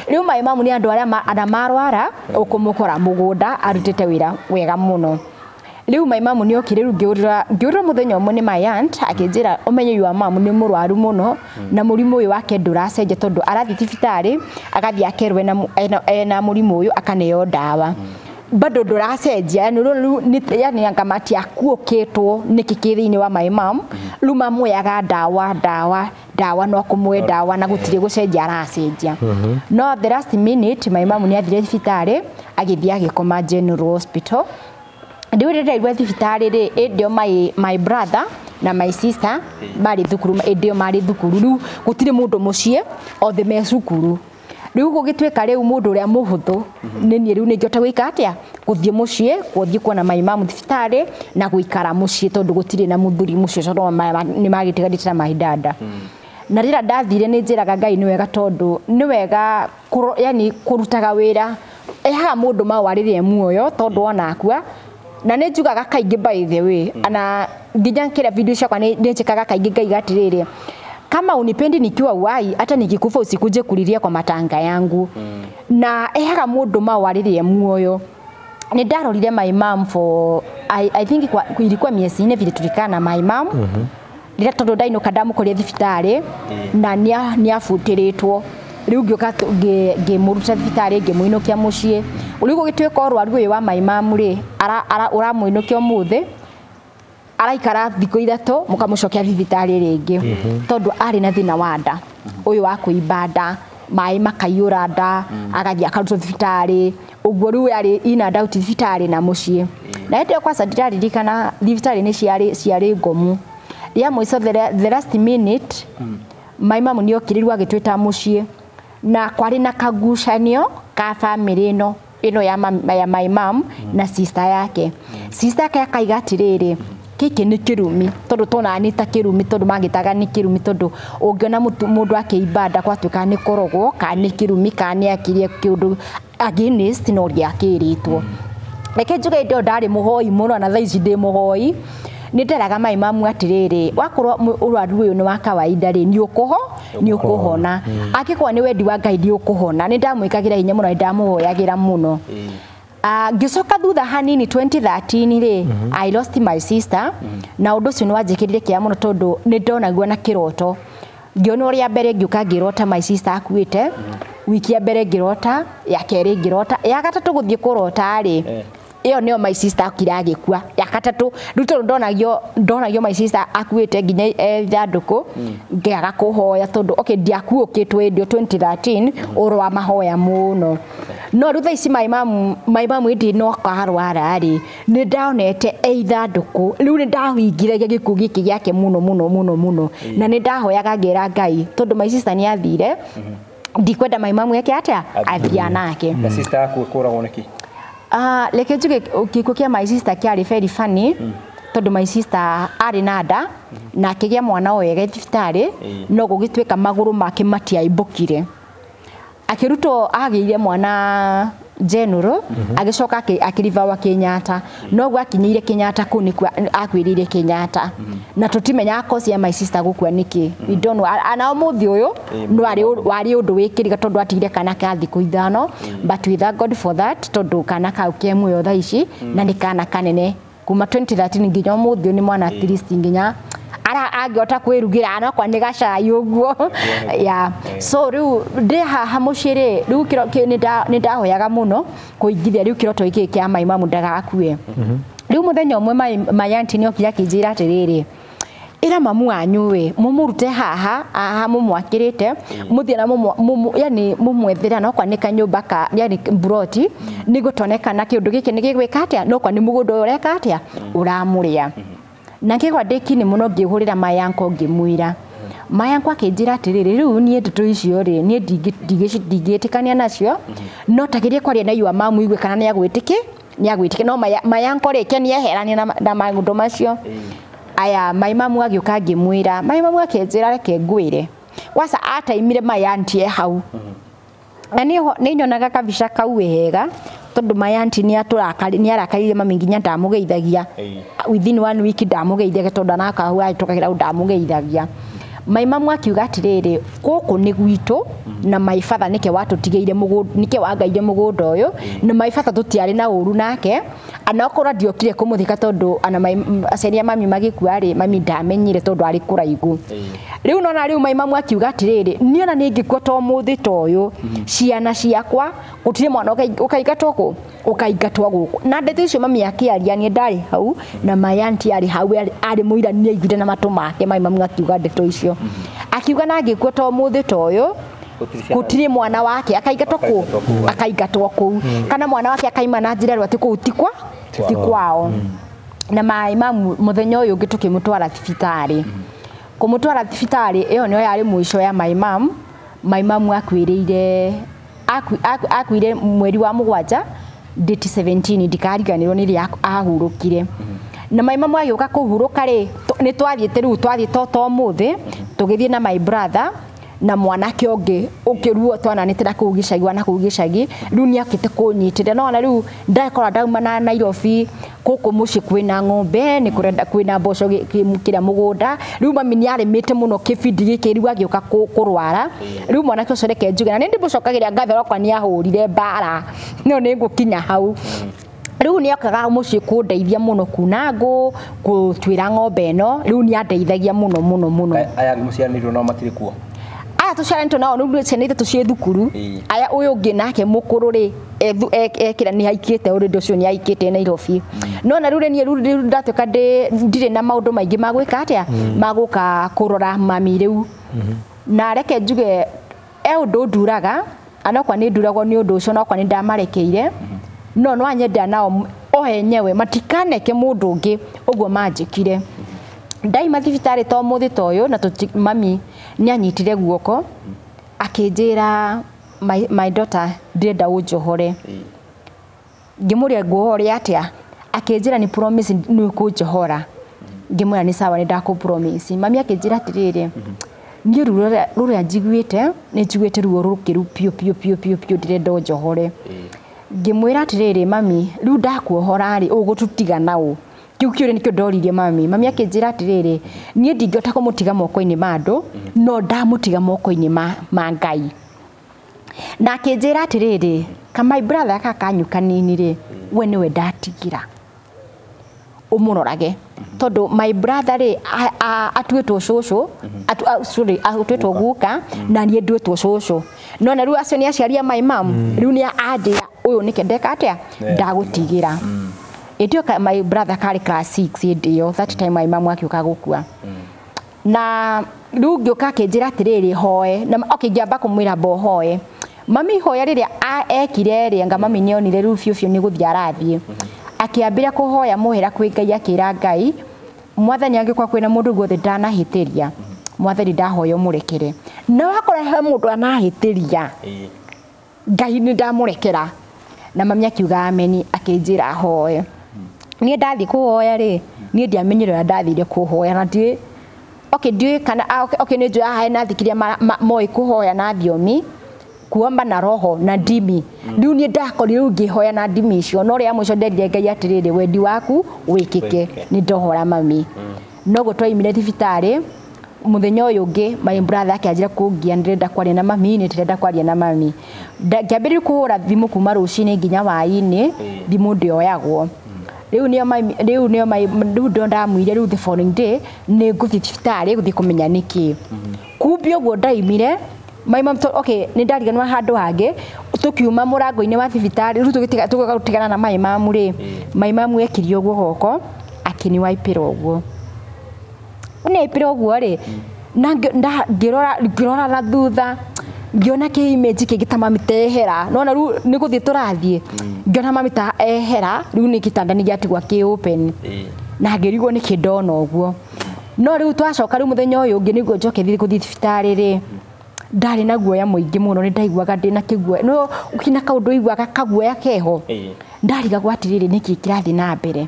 Speaker 2: Rĩu my mum nĩ andũ arĩa ana marwara ũkũmũkora mũgũnda arutĩte wĩra wega mũno. Rĩu my mum nĩ okire, rĩu ngĩũrĩrwo mũthenya ũmwe nĩ my aunt, akĩnjĩra ũmenye your mum nĩ mũrwaru mũno na mũrimũ ũyũ wake ndũracenjia, tondũ arathiĩ thibitarĩ agathiĩ akerwo ena mũrimũ ũyũ, akaneo ndawa, bado ndũracenjia. Yani rĩu yani anga matiakuũkĩtwo nĩkĩ kĩ thĩinĩ wa my mum. Rĩu mamũyaga ndawa ndawa ndawa, no kũmũhe ndawa na gũtirĩ gũcenjia aracenjia. No the last minute my mum nĩ athire thibitarĩ, agĩthiĩ agĩkoma General Hospital. Rĩu rĩrĩa ndaigua thibitarĩ rĩ, ĩndĩ ĩyo my brother na my sister marĩ thukuru, ĩndĩ ĩyo marĩ thukuru, rĩu gũtirĩ mũndũ mũciĩ, othe me cukuru. Rĩu gũgĩtuĩka rĩu mũndũ ũrĩa mũhũthũ nĩ niĩ. Rĩu nĩngĩhota gwĩka atĩa? Gũthiĩ mũciĩ, gũthiĩ kuona my mum thibitarĩ na gũikara mũciĩ, tondũ gũtirĩ na mũthuri mũciĩ, tondũ nĩ magĩtiganĩte na my dad. Na rĩrĩa ndathire nĩ njĩraga Ngai nĩ wega, tondũ nĩ wega yani kũrutaga wĩra ĩhaga mũndũ mawarĩrie muoyo, tondũ ona akua. Na nĩ njugaga kaingĩ, by the way, ana nginya kĩrĩa video ciakwa nĩ njĩkaga kaingĩ, ngaiga atĩrĩrĩ, kama unipendi nikiwa uhai, hata nikikufa usikuje kulilia kwa matanga yangu. Na ĩhaga mũndũ mawarĩrie muoyo. Nĩ ndarorire my mom for I think ilikuwa miezi 4 vile tulikaa na my mom, rĩrĩa tondũ ndainũka ndamũkorire thibitarĩ na nĩ abutĩrĩtwo. Rĩu ngĩũka ngĩmũruta thibitarĩ, ngĩmũinũkia mũciĩ. Rĩu gũgĩtuĩka ũrwaru ũyũ wa my mom rĩ, ũramũinũkia ũmũthĩ, araikara thikũ 3, mũkamũcokia thibitarĩ rĩngĩ, tondũ arĩ na thĩna wa nda ũyũ wa kũimba nda, maĩ makaiyũra nda, agathiĩ akarutwo thibitarĩ ũguo. Rĩu yarĩ in and out thibitarĩ na mũciĩ. Na hĩndĩ ĩyo kwanza ndiraririkana thibitarĩ nĩ ciarĩ ngomu. Rĩa mũico, the last minute, my mum nĩ okire rĩu agĩtwĩta mũciĩ, na kwarĩ na kagucanio ka bamĩrĩ ĩno ya my mum na sister yake. Sister yake akaiga atĩrĩrĩ, gĩkĩ nĩ kĩrumi, tondũ tuonaga nĩ ta kĩrumi, tondũ magĩtaga nĩ kĩrumi, tondũ ũngĩona mũndũ akĩimba nda gwatuĩka nĩ kũrogwo, kana nĩ kĩrumi, kana nĩ akirie kĩũndũ against na ũrĩa akĩrĩtwo. Reke njuge hĩndĩ ĩyo ndarĩ mũhoi mũno, na thaa ici ndĩ mũhoi. Nĩ nderaga my mum atĩrĩrĩ, wakorwo ũrwaru ũyũ nĩ wa kawaida rĩ, nĩ ũkũhona, angĩkorwo nĩ wendi wa Ngai nĩ ũkũhona. Nĩ ndamwĩkagĩra hinya mũno, nĩ ndamũhoyagĩra mũno. Ngĩcoka thutha hanini, 2013 rĩ, I lost my sister, na ũndũ ũcio nĩ wanjĩkĩrire kĩeha mũno, tondũ nĩ ndonagio na kĩroto. Ngĩona ũrĩa mbere ngĩũka ngĩrota my sister akuĩte, wiki ya mbere ngĩrota, ya kerĩ ngĩrota, ya gatatũ gũthiĩ kũrota rĩ, ĩyo nĩyo my sister akire agĩkua ya gatatũ. Rĩu tondũ ndonagio my sister akuĩte nginya ithandũkũ, ngĩaga kũhoya, tondũ okay, ndiakuũkĩtwo hĩndĩ ĩyo 2013 ũhoro wa mahoya mũno. No rĩu thaa ici my mum hĩndĩ ĩno akarwara rĩ, nĩ ndonete e ithandũkũ. Rĩu nĩ ndahingiragia gĩkuũ gĩkĩ gĩake mũno mũno mũno mũno, na nĩ ndahoyaga ngĩra Ngai, tondũ my sister nĩ athire, ndikwenda my mum eke atĩa, athiĩ nake.
Speaker 3: Na sister yaku kũragwo nĩkĩ?
Speaker 2: Reke njuge gĩkuũ kĩa my sister kĩarĩ very funny, tondũ my sister arĩ na nda na akĩgĩa mwana o wega thibitarĩ, no gũgĩtuĩka magũrũ make matiaimbũkire, akĩrutwo. Agĩire mwana General, agĩcoka akĩribawa Kenyatta, no gwakinyĩire Kenyatta kũu nĩkuo akuĩrĩire Kenyatta, na tũtimenyaga cause ya my sister gũkua nĩkĩ, we don't know. Na ũmũthĩ ũyũ no arĩ warĩ ũndũ wĩkĩrĩga, tondũ atigire kana ka thikũ 5, but we thank God for that, tondũ kana kau ke muoyo thaa ici na nĩ kana kanene kuma 2013 nginya ũmũthĩ ũyũ, nĩ mwana at least nginya ara angĩhota kwĩrugĩra anakwa nĩ gacai ũguo ya. So rĩu ndĩ haha mũciĩ rĩ, rĩu nĩ ndahoyaga mũno kũingithia rĩu kĩroto gĩkĩ kĩa my mum ndagakue. Rĩu mũthenya ũmwe my auntie nĩ okire akĩnjĩra atĩrĩrĩ, ĩra mamu wanyu we mũmũrute haha haha mũmwakĩrĩte, mũthiĩ na yani mũmwethere no kwa nĩ kanyũmba ka yani mburoti, nĩguo tuone kana kĩũndũ gĩkĩ nĩ gĩgwĩka atĩa, no kwa nĩ mũgũnda ũyũ ũreka atĩa, ũramũrĩa. Na ngĩgwa ndĩkini mũno, ngĩhũrĩra my uncle, ngĩmwĩra My uncle akĩnjĩra atĩrĩrĩ, rĩu niĩ ndeto icio rĩ, niĩ ndingĩtĩkania nacio, no tagerie kwaria na your mum igue kana nĩagwĩtĩkia. No my uncle rĩ, ke nĩeherania na maũndũ macio. Aya, my mum agĩũka ngĩmwĩra, my mum akĩnjĩra reke ngwĩre. Kwanza ataimire my auntie e hau. Na nĩ nyonaga kabica kau wega, tondũ my auntie nĩarakarire mami nginya ndamũgeithagia. Within 1 week ndamũgeithagia, tondũ anakahau ahĩtũkagĩra ndamũgeithagia. My mum akiuga atĩrĩrĩ, gũkũ nĩ gwitũ na my father nĩke watũtigĩire mũgũnda, nĩke wangaire mũgũnda ũyũ, na my father tũtiarĩ na ũru nake, anakorwo ndiokire kũmũthika tondũ ana aciari a mami magĩkua rĩ, mami ndamenyire tondũ arĩ kũraihu. Rĩu nona rĩu my mum akiuga atĩrĩrĩ, niĩ ona nĩngĩkua ta ũmũthĩ ta ũyũ, ciana ciakwa gũtirĩ mwana ũkaingatwo kũ, ũkaingatwo gũkũ. Na ndeto icio mami akĩaria, niĩ ndarĩ hau na my auntie arĩ hau, arĩ mũira, nĩaiguire na matũ make my mum akiuga ndeto icio. Akiuga na angĩkua ta ũmũthĩ ta ũyũ, gũtirĩ mwana wake akaingatwo kũ, akaingatwo kũu, kana mwana wake akaima na njĩra ĩrĩa atĩ kũu ti kwao. Na my mum mũthenya ũyũ ũngĩ tũkĩmũtwara thibitarĩ. Kũmũtwara thibitarĩ ĩyo nĩyo yarĩ mũico ya my mum. My mum akuire mweri wa 7 date 17, ndikariganĩrwo nĩ rĩrĩa ahurũkire. Na my mum agĩũka kũhurũka rĩ, nĩ twathiĩte rĩu, twathiĩ to ũmũthĩ, tũgĩthiĩ na my brother na mwanake ũngĩ ũkĩruo twananĩte na kũu gĩcagi, wa na kũu gĩcagi. Rĩu nĩokĩte kũnyitĩrĩra. No ona rĩu ndakora ndauma na Nairobi, gũkũ mũciĩ kwĩna ng'ombe, nĩ kũrenda kwĩna mboco kĩrĩa mũgũnda. Rĩu mami nĩarĩmĩte mũno kĩbindi gĩkĩ, rĩu agĩũka kũrwara. Rĩu mwanake ũcio reke njuge, na nĩ ndĩmũcokagĩria ngatho okwa nĩahũrire mbara, no nĩngũkinya hau. Rĩu nĩokaga mũciĩ kũndeithia mũno kuna ngũ, gũtuĩra ng'ombe ĩno, rĩu nĩandeithagia mũno mũno mũno.
Speaker 3: Aya angĩ mũciaranĩirwo nao matirĩ kuo?
Speaker 2: Aya tũciaranĩtwo nao rĩu ciana ithatũ ciĩ thukuru. Aya ũyũ ũngĩ nake mũkũrũ rĩ, ekĩra nĩ aikĩte, already ũcio nĩ aikĩte Nairobi. No na rĩu rĩ, niĩ rĩu ndatuĩka ndirĩ na maũndũ maingĩ ma gwĩka atĩa, ma gũka kũrora mami rĩu. Na reke njuge e ũndũ nduraga, anokwa nĩ nduragwo nĩ ũndũ ũcio, nokwa nĩ ndamarekeire. No no anyenda nao o enyewe matikaneke mũndũ ũngĩ ũguo manjĩkire. Ndaima thibitarĩ ta ũmũthĩ ta ũyũ, na mami nĩanyitire guoko akĩnjĩra, my daughter, ndĩrenda ũnjohore. Ngĩmũria nguohore atĩa? Akĩnjĩra nĩ promise nĩ ũkũnjohora. Ngĩmwĩra nĩ sawa, nĩ ndakũ promise. Mami akĩnjĩra atĩrĩrĩ, niĩ ruo rũrĩa njiguĩte, nĩ njiguĩte ruo rũkĩru piũ piũ piũ piũ piũ, ndĩrenda ũnjohore. Ngĩmwĩra atĩrĩrĩ, mami, rĩu ndakuohora rĩ, ũgũtũtiga na ũ? Kĩu kĩũria nĩkĩo ndoririe mami. Mami akĩnjĩra atĩrĩrĩ, niĩ ndingĩhota kũmũtiga moko-inĩ ma andũ, no ndamũtiga moko-inĩ ma Ngai. Na akĩnjĩra atĩrĩrĩ, ka my brother gaka kanyu kanini rĩ, we nĩwe ndatigĩra, ũmũrorage. Tondũ my brother rĩ, atuĩtwo cũcũ, sorry, atuĩtwo guka, na niĩ nduĩtwo cũcũ. No na rĩu acio nĩ aciari a my mum, rĩu nĩ anjĩra ũyũ nĩke ndeka atĩa, ndagũtigĩra. Ĩndĩ my brother karĩ class 6 hĩndĩ ĩyo, that time my mum akiũka gũkua. Na rĩu ngĩũka akĩnjĩra atĩrĩrĩ, hoe. Na okay, ngĩamba kũmwĩra mbo hoe. Mami hoya rĩrĩa ekire rĩ, anga mami nĩonire rĩu biũ biũ nĩ gũthiĩ arathiĩ. Akĩambĩrĩria kũhoya mũhera kwĩ Ngai, akĩra Ngai, Mwathani angĩkorwo kwĩna mũndũ guothe ndanahĩtĩria, Mwathani ndahoya ũmũrekere. Na wakora he mũndũ anahĩtĩria, Ngai nĩ ndamũrekera. Na mami akiuga ameni, akĩnjĩra hoe. Niĩ ndathiĩ kũhoya rĩ, niĩ ndiamenyire ũrĩa ndathire kũhoya, na ndiũĩ, okay, ndiũĩ kana, okay, nĩ njũĩ haha hena athikĩrĩria moĩ kũhoya na thiomi, kuomba na roho na ndimi. Rĩu niĩ ndakorire rĩu ngĩhoya na ndimi icio, no rĩa mũico nderire Ngai atĩrĩrĩ, wendi waku wĩkĩke, nĩ ndohora mami. Noguo twaimire thibitarĩ, mũthenya ũyũ ũngĩ my brother akĩanjĩra kũngia, ndĩrenda kwaria na mami, nĩ ndĩrenda kwaria na mami. Ngĩambĩrĩria kũhũra thimũ kuma rũcinĩ nginya hwaĩ-inĩ, thimũ ndĩoyagwo. Rĩu nĩo my, rĩu nĩo my, rĩu ndo ndamwĩrire rĩu the following day nĩ ngũthiĩ thibitarĩ gũthiĩ kũmenya nĩkĩ. Kumbe ũguo ndaimire, my mom okay, nĩ ndariganĩrwo handũ hangĩ, tũkiuma mũrango-inĩ wa thibitarĩ, rĩu tũgĩũka gũtigana na my mom rĩ, my mom ekire ũguo goko, akĩniwaipĩra ũguo. Nĩaipĩra ũguo rĩ, na ngĩrora na thutha, ngĩona kĩ image kĩngĩ ta mami ta ehera. Nĩwona rĩu nĩ gũthiĩ tũrathiĩ, ngĩona mami ta ehera, rĩu nĩ gĩtanda nĩ gĩatigwo kĩ open. Na ngĩrigwo nĩkĩ ndona ũguo. No rĩu twacoka rĩu mũthenya ũyũ ũngĩ nĩguo njoke thiĩ gũthiĩ thibitarĩ rĩ, ndarĩ na guoya mũingĩ mũno, nĩ ndaiguaga ndĩna kĩguoya, no ũkina kaũndũ ũiguaga kaguoya keho. Ndarigagwo atĩrĩrĩ, nĩkĩ kĩrathiĩ na mbere?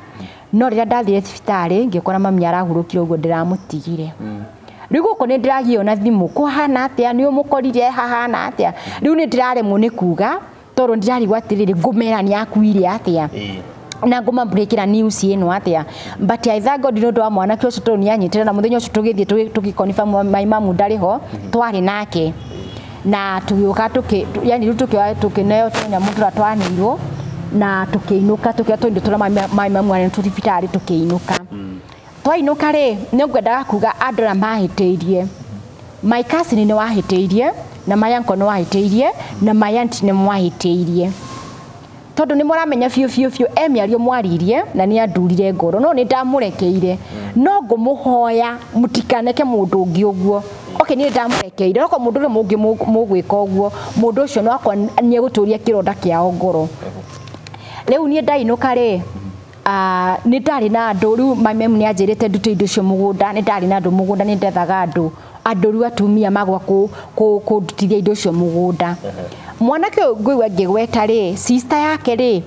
Speaker 2: No rĩrĩa ndathire thibitarĩ ngĩkora mami arahurũkire ũguo ndĩramũtigire. Rĩu gũkũ nĩ ndĩragio na thimũ, kũhana atĩa, nĩ ũmũkorire hahana atĩa? Rĩu nĩ ndĩraremwo nĩ kuga tondũ ndĩrarigwo atĩrĩrĩ, ngũmera nĩ akuire atĩa na ngũmambũrĩkĩra news ĩno atĩa? But I thank God nĩ ũndũ wa mwanake ũcio, tondũ nĩ anyitĩte, na mũthenya ũcio tũgĩthiĩ tũgĩkonifirm my mamu ndarĩ ho, twarĩ nake na tũgĩũka tũkĩ yani rĩu tũkĩoya tũkĩneo tũnyamũ tũrĩa twanĩirwo na tũkĩinũka, tũkĩoya tũindo tũrĩa my mamu arĩ natuo thibitarĩ tũkĩinũka. Twainũka rĩ, nĩ ngwendaga kuga andũ arĩa mahĩtĩirie, my cousin nĩ wahĩtĩirie, na my uncle nĩ wahĩtĩirie, na my aunt nĩ mwahĩtĩirie, tondũ nĩ mũramenya biũ biũ biũ e mĩario mwaririe na nĩ andurire ngoro, no nĩ ndamũrekeire. No ngũmũhoya mũtikaneke mũndũ ũngĩ ũguo. Okay, niĩ ndamũrekeire, no korwo mũndũ ũrĩa mũngĩ mũgwĩka ũguo, mũndũ ũcio no akorwo nĩ egũtũria kĩronda kĩao ngoro. Rĩu niĩ ndainũka rĩ, nĩ ndarĩ na andũ. Rĩu my mem nĩ anjĩrĩte ndute indo icio mũgũnda, nĩ ndarĩ na andũ mũgũnda, nĩ ndethaga andũ rĩu atumia magwa kũndutithia indo icio mũgũnda. Mwanake ũyũ ngũigua ngĩgweta rĩ, sister yake rĩ,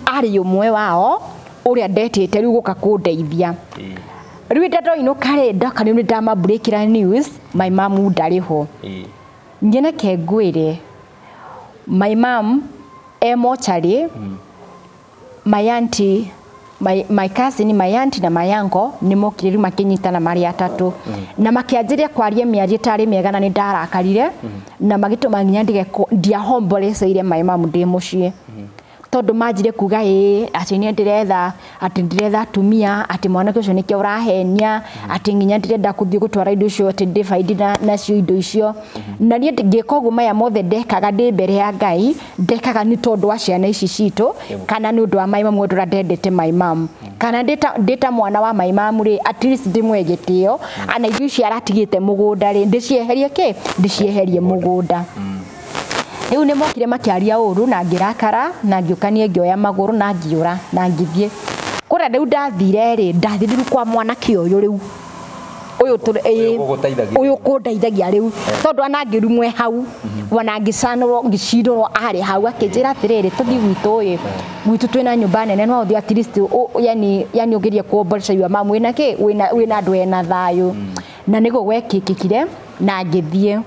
Speaker 2: arĩ ũmwe wao ũrĩa ndetĩte rĩu gũka kũndeithia. Rĩu ndoinũka rĩ, ndoka rĩu nĩ ndamambũrĩkĩra news my mom ndarĩ ho. Nyeneke ngwĩre, my mom e mocarĩ, my auntie, my cousin, my auntie na my uncle nĩ mokire rĩu makĩnyitana marĩ atatũ na makĩanjĩria kwaria mĩario ĩtarĩ mĩega, na nĩ ndarakarire na magĩtũma nginya ndige ndiahomboreceire my mom ndĩ mũciĩ, tondũ manjire kuga ĩĩ atĩ niĩ ndĩretha, atĩ ndĩretha atumia, atĩ mwanake ũcio nĩkĩo ũrahenia, atĩ nginya ndĩrenda kũthiĩ gũtwara indo icio, atĩ ndĩbaindi nacio indo icio. Na niĩ ngĩka ũguo, maya mothe ndekaga ndĩ mbere ya Ngai, ndekaga nĩ tondũ wa ciana ici citũ kana nĩ ũndũ wa my mom, ũndũ ũrĩa ndendete my mom, kana ndĩta mwana wa my mom rĩ, at least ndĩmwe gĩtĩo, ana indo ici aratigĩte mũgũnda rĩ, ndĩcieherie kĩ, ndĩcieherie mũgũnda. Rĩu nĩ mokire makĩaria ũru na ngĩrakara na ngĩũka niĩ ngĩoya magũrũ na ngĩũra na ngĩthiĩ kũrĩa. Rĩu ndathire rĩ, ndathire rĩu kwa mwanake ũyũ rĩu ũyũ
Speaker 3: ũgũteithagia.
Speaker 2: Ũyũ kũndeithagia rĩu, tondũ ona ngĩrumwe hau, ona ngĩcanũrwo ngĩcindũrwo arĩ hau, akĩnjĩra atĩrĩrĩ, tũthiĩ gwitũ ĩ, gwitũ twĩna nyũmba nene, no ũthiĩ at least yani ũgerie kuomboreca your mom, wĩna kĩ, wĩna andũ ena thayũ. Na nĩguo gwekĩkĩkire na ngĩthiĩ.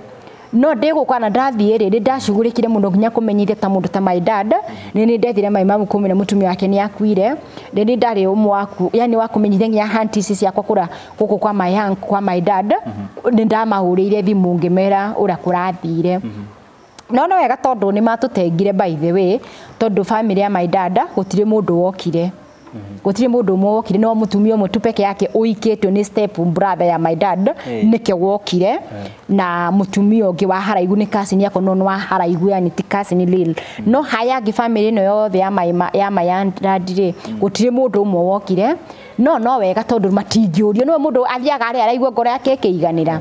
Speaker 2: No ndĩgũka na ndathiĩ rĩ, nĩ ndacugurĩkire mũno nginya kũmenyithia ta mũndũ ta my dad. Nĩ ndethire my mom kũmenya mũtumia wake nĩ akuire. Nĩ ndarĩ ũmwe waku yani wa kũmenyithia nginya aunties ciakwa kũrĩa gũkũ kwa my uncle, kwa my dad, nĩ ndamahũrĩire thimũ ngĩmera ũrĩa kũrathire. No nĩ wega tondũ nĩ matũtengire, by the way, tondũ family ya my dad gũtirĩ mũndũ wokire, gũtirĩ mũndũ ũmwe wokire, no mũtumia ũmwe tu peke yake ũikĩtio nĩ step brother ya my dad nĩkĩo wokire, na mũtumia ũngĩ wa haraihu nĩ cousin yakwa, no nĩ wa haraihu, yani ti cousin real. No haya angĩ family ĩno yothe ya my dad rĩ, gũtirĩ mũndũ ũmwe wokire. No wega tondũ matingĩũrio, nĩwe mũndũ athiaga harĩa araigua ngoro yake ĩkĩiganĩra,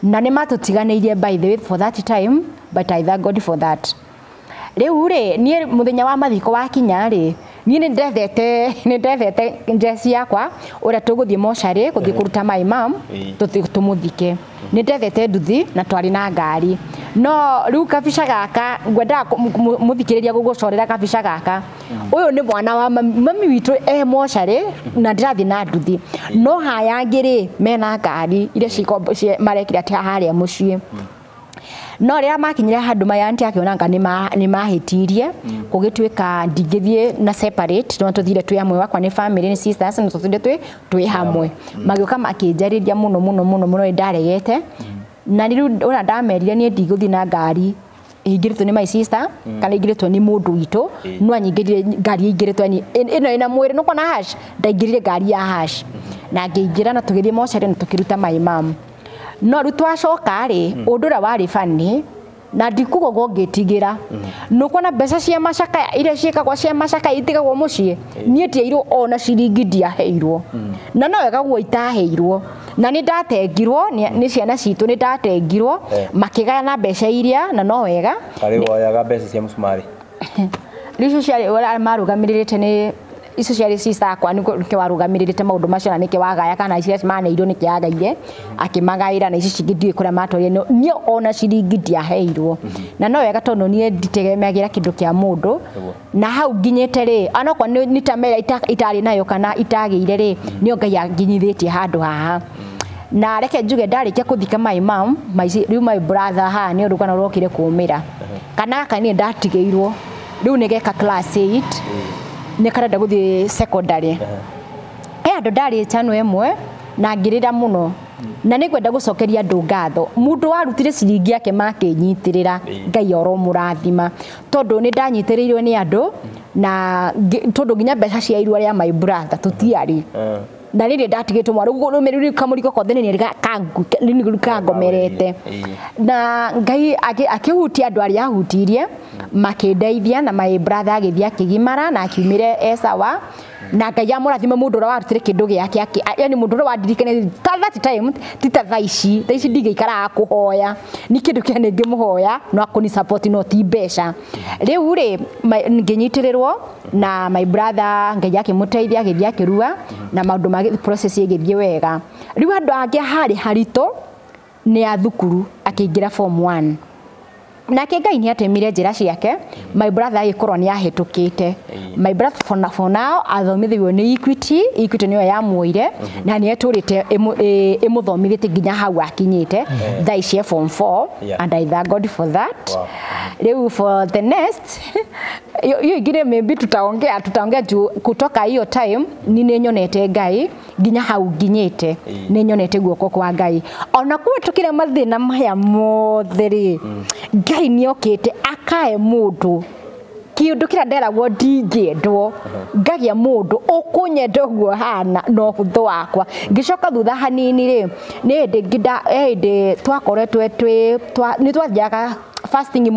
Speaker 2: na nĩ matũtiganĩirie, by the way, for that time, but I thank God for that. Rĩu rĩ, niĩ mũthenya wa mathiko wakinya rĩ, niĩ nĩ ndethete njeci yakwa ũrĩa tũgũthiĩ mocarĩ gũthiĩ kũruta my mom, tũthiĩ tũmũthike. Nĩ ndethete nduthi na twarĩ na ngari. No rĩu kabica gaka ngwendaga mũthikĩrĩria gũgũcorera kabica gaka. Ũyũ nĩ mwana wa mami, mami witũ e mocarĩ na ndĩrathiĩ na nduthi, no haya angĩ rĩ mena ngari iria marekire atĩ harĩa mũciĩ. No rĩrĩa makinyire handũ maya auntie akĩona anga nĩ mahĩtirie, gũgĩtuĩka ndingĩthiĩ na separate, no tũthire twĩ hamwe. Wakwa nĩ family, nĩ sisters, no tũthire twĩ hamwe. Magĩũka makĩnjarĩria mũno mũno mũno mũno, nĩ ndaregete. Na rĩu ũrĩa ndamerire, niĩ ndigũthiĩ na ngari ĩingĩrĩtwo nĩ my sister kana ĩingĩrĩtwo nĩ mũndũ witũ. No anyingĩrire ngari ĩingĩrĩtwo yani ĩno ĩna mwĩrĩ nĩ kuona hash, ndaingĩrire ngari ya hash na ngĩingĩra na tũgĩthiĩ mocarĩ na tũkĩruta my mom. No rĩu twacoka rĩ, ũndũ ũrĩa warĩ bani na ndikuga ũguo ngĩtigĩra, nĩ ũkuona mbeca cia macakaya iria ciĩkagwo cia macakaya itigagwo mũciĩ, niĩ ndiairwo ona ciringi, ndiaheirwo. Na no wega guo itaheirwo, na nĩ ndatengirwo nĩ ciana citũ, nĩ ndatengirwo makĩgayana mbeca iria, na no wega.
Speaker 3: Tarĩ woyaga mbeca cia mũcumarĩ?
Speaker 2: Rĩu icio ciarĩ ũrĩa marũgamĩrĩrĩte nĩ Icio ciarĩ cicakwa nĩkĩo warũgamĩrĩrĩte maũndũ macio na nĩkĩo wagaya kana icio maneirwo nĩkĩo agaire akĩmagaĩra na ici cingĩ ndiũĩ kũrĩa matwarire no niĩ ona ciringi ndiaheirwo na no wega tondũ niĩ nditegemeagĩra kĩndũ kĩa mũndũ na hau nginyĩte rĩ onokorwo nĩ ta mera itarĩ nayo kana itagĩire rĩ nĩo Ngai anginyithĩtie handũ haha na reke njuge ndarĩkia kũthika my mom rĩu my brother haha nĩ rũgano rwokire kũmĩra kana gaka niĩ ndatigĩirwo rĩu nĩ geka class 8 nĩ karenda gũthiĩ secondary he andũ ndarĩ channel ĩmwe na ngĩrĩra mũno na nĩ ngwenda gũcokeria andũ ngatho mũndũ warutire ciringi yake makĩnyitĩrĩra Ngai oro mũrathima tondũ nĩ ndanyitĩrĩirwo nĩ andũ na tondũ nginya mbeca cia irua rĩa my brother tũtiarĩ na rĩrĩ ndatigĩtwo mwarĩ ũguo rũmĩrĩru kamũrigo kothe nĩ kangomerete na Ngai akĩhutia andũ arĩa ahutirie makĩndeithia na my brother agĩthiĩ akĩgimara na akiumire e sawa na Ngai amũrathime mũndũ ũrĩa warutire kĩndũ gĩake yani mũndũ ũrĩa wandirikane ta that time ti ta thaa ici ndingĩikaraga kũhoya nĩ kĩndũ kĩa nĩngĩmũhoya no akũni support no ti mbeca rĩu rĩ ngĩnyitĩrĩrwo na my brother Ngai akĩmũteithia agĩthiĩ akĩrua na maũndũ ma process ĩgĩthiĩ wega rĩu andũ angĩ harĩ haritũ nĩ a thukuru akĩingĩra form 1 nake Ngai nĩ atemire njĩra ciake my brother agĩkorwo nĩ ahĩtũkĩte my brother for now athomithirio nĩ Equity. Equity nĩyo yamuoire na nĩ etũrĩte ĩmũthomithĩtie nginya hau akinyĩte thaa ici form 4 and I thank God for that. Rĩu for the next hiyo ingine maybe tutaongea juu kutoka hiyo time ni nĩ nyonete Ngai nginya hau nginyĩte nĩ nyonete guoko kwa Ngai ona kũhetũkĩra mathĩna maya mothe rĩ Ngai nĩokĩte akae mũndũ kĩũndũ kĩrĩa nderagwo ndingĩendwo ngagĩa mũndũ ũkũnyenda ũguo hana na ũhũthũ wakwa ngĩcoka thutha hanini rĩ nĩ hĩndĩ twakoretwo nĩ twathiaga fasting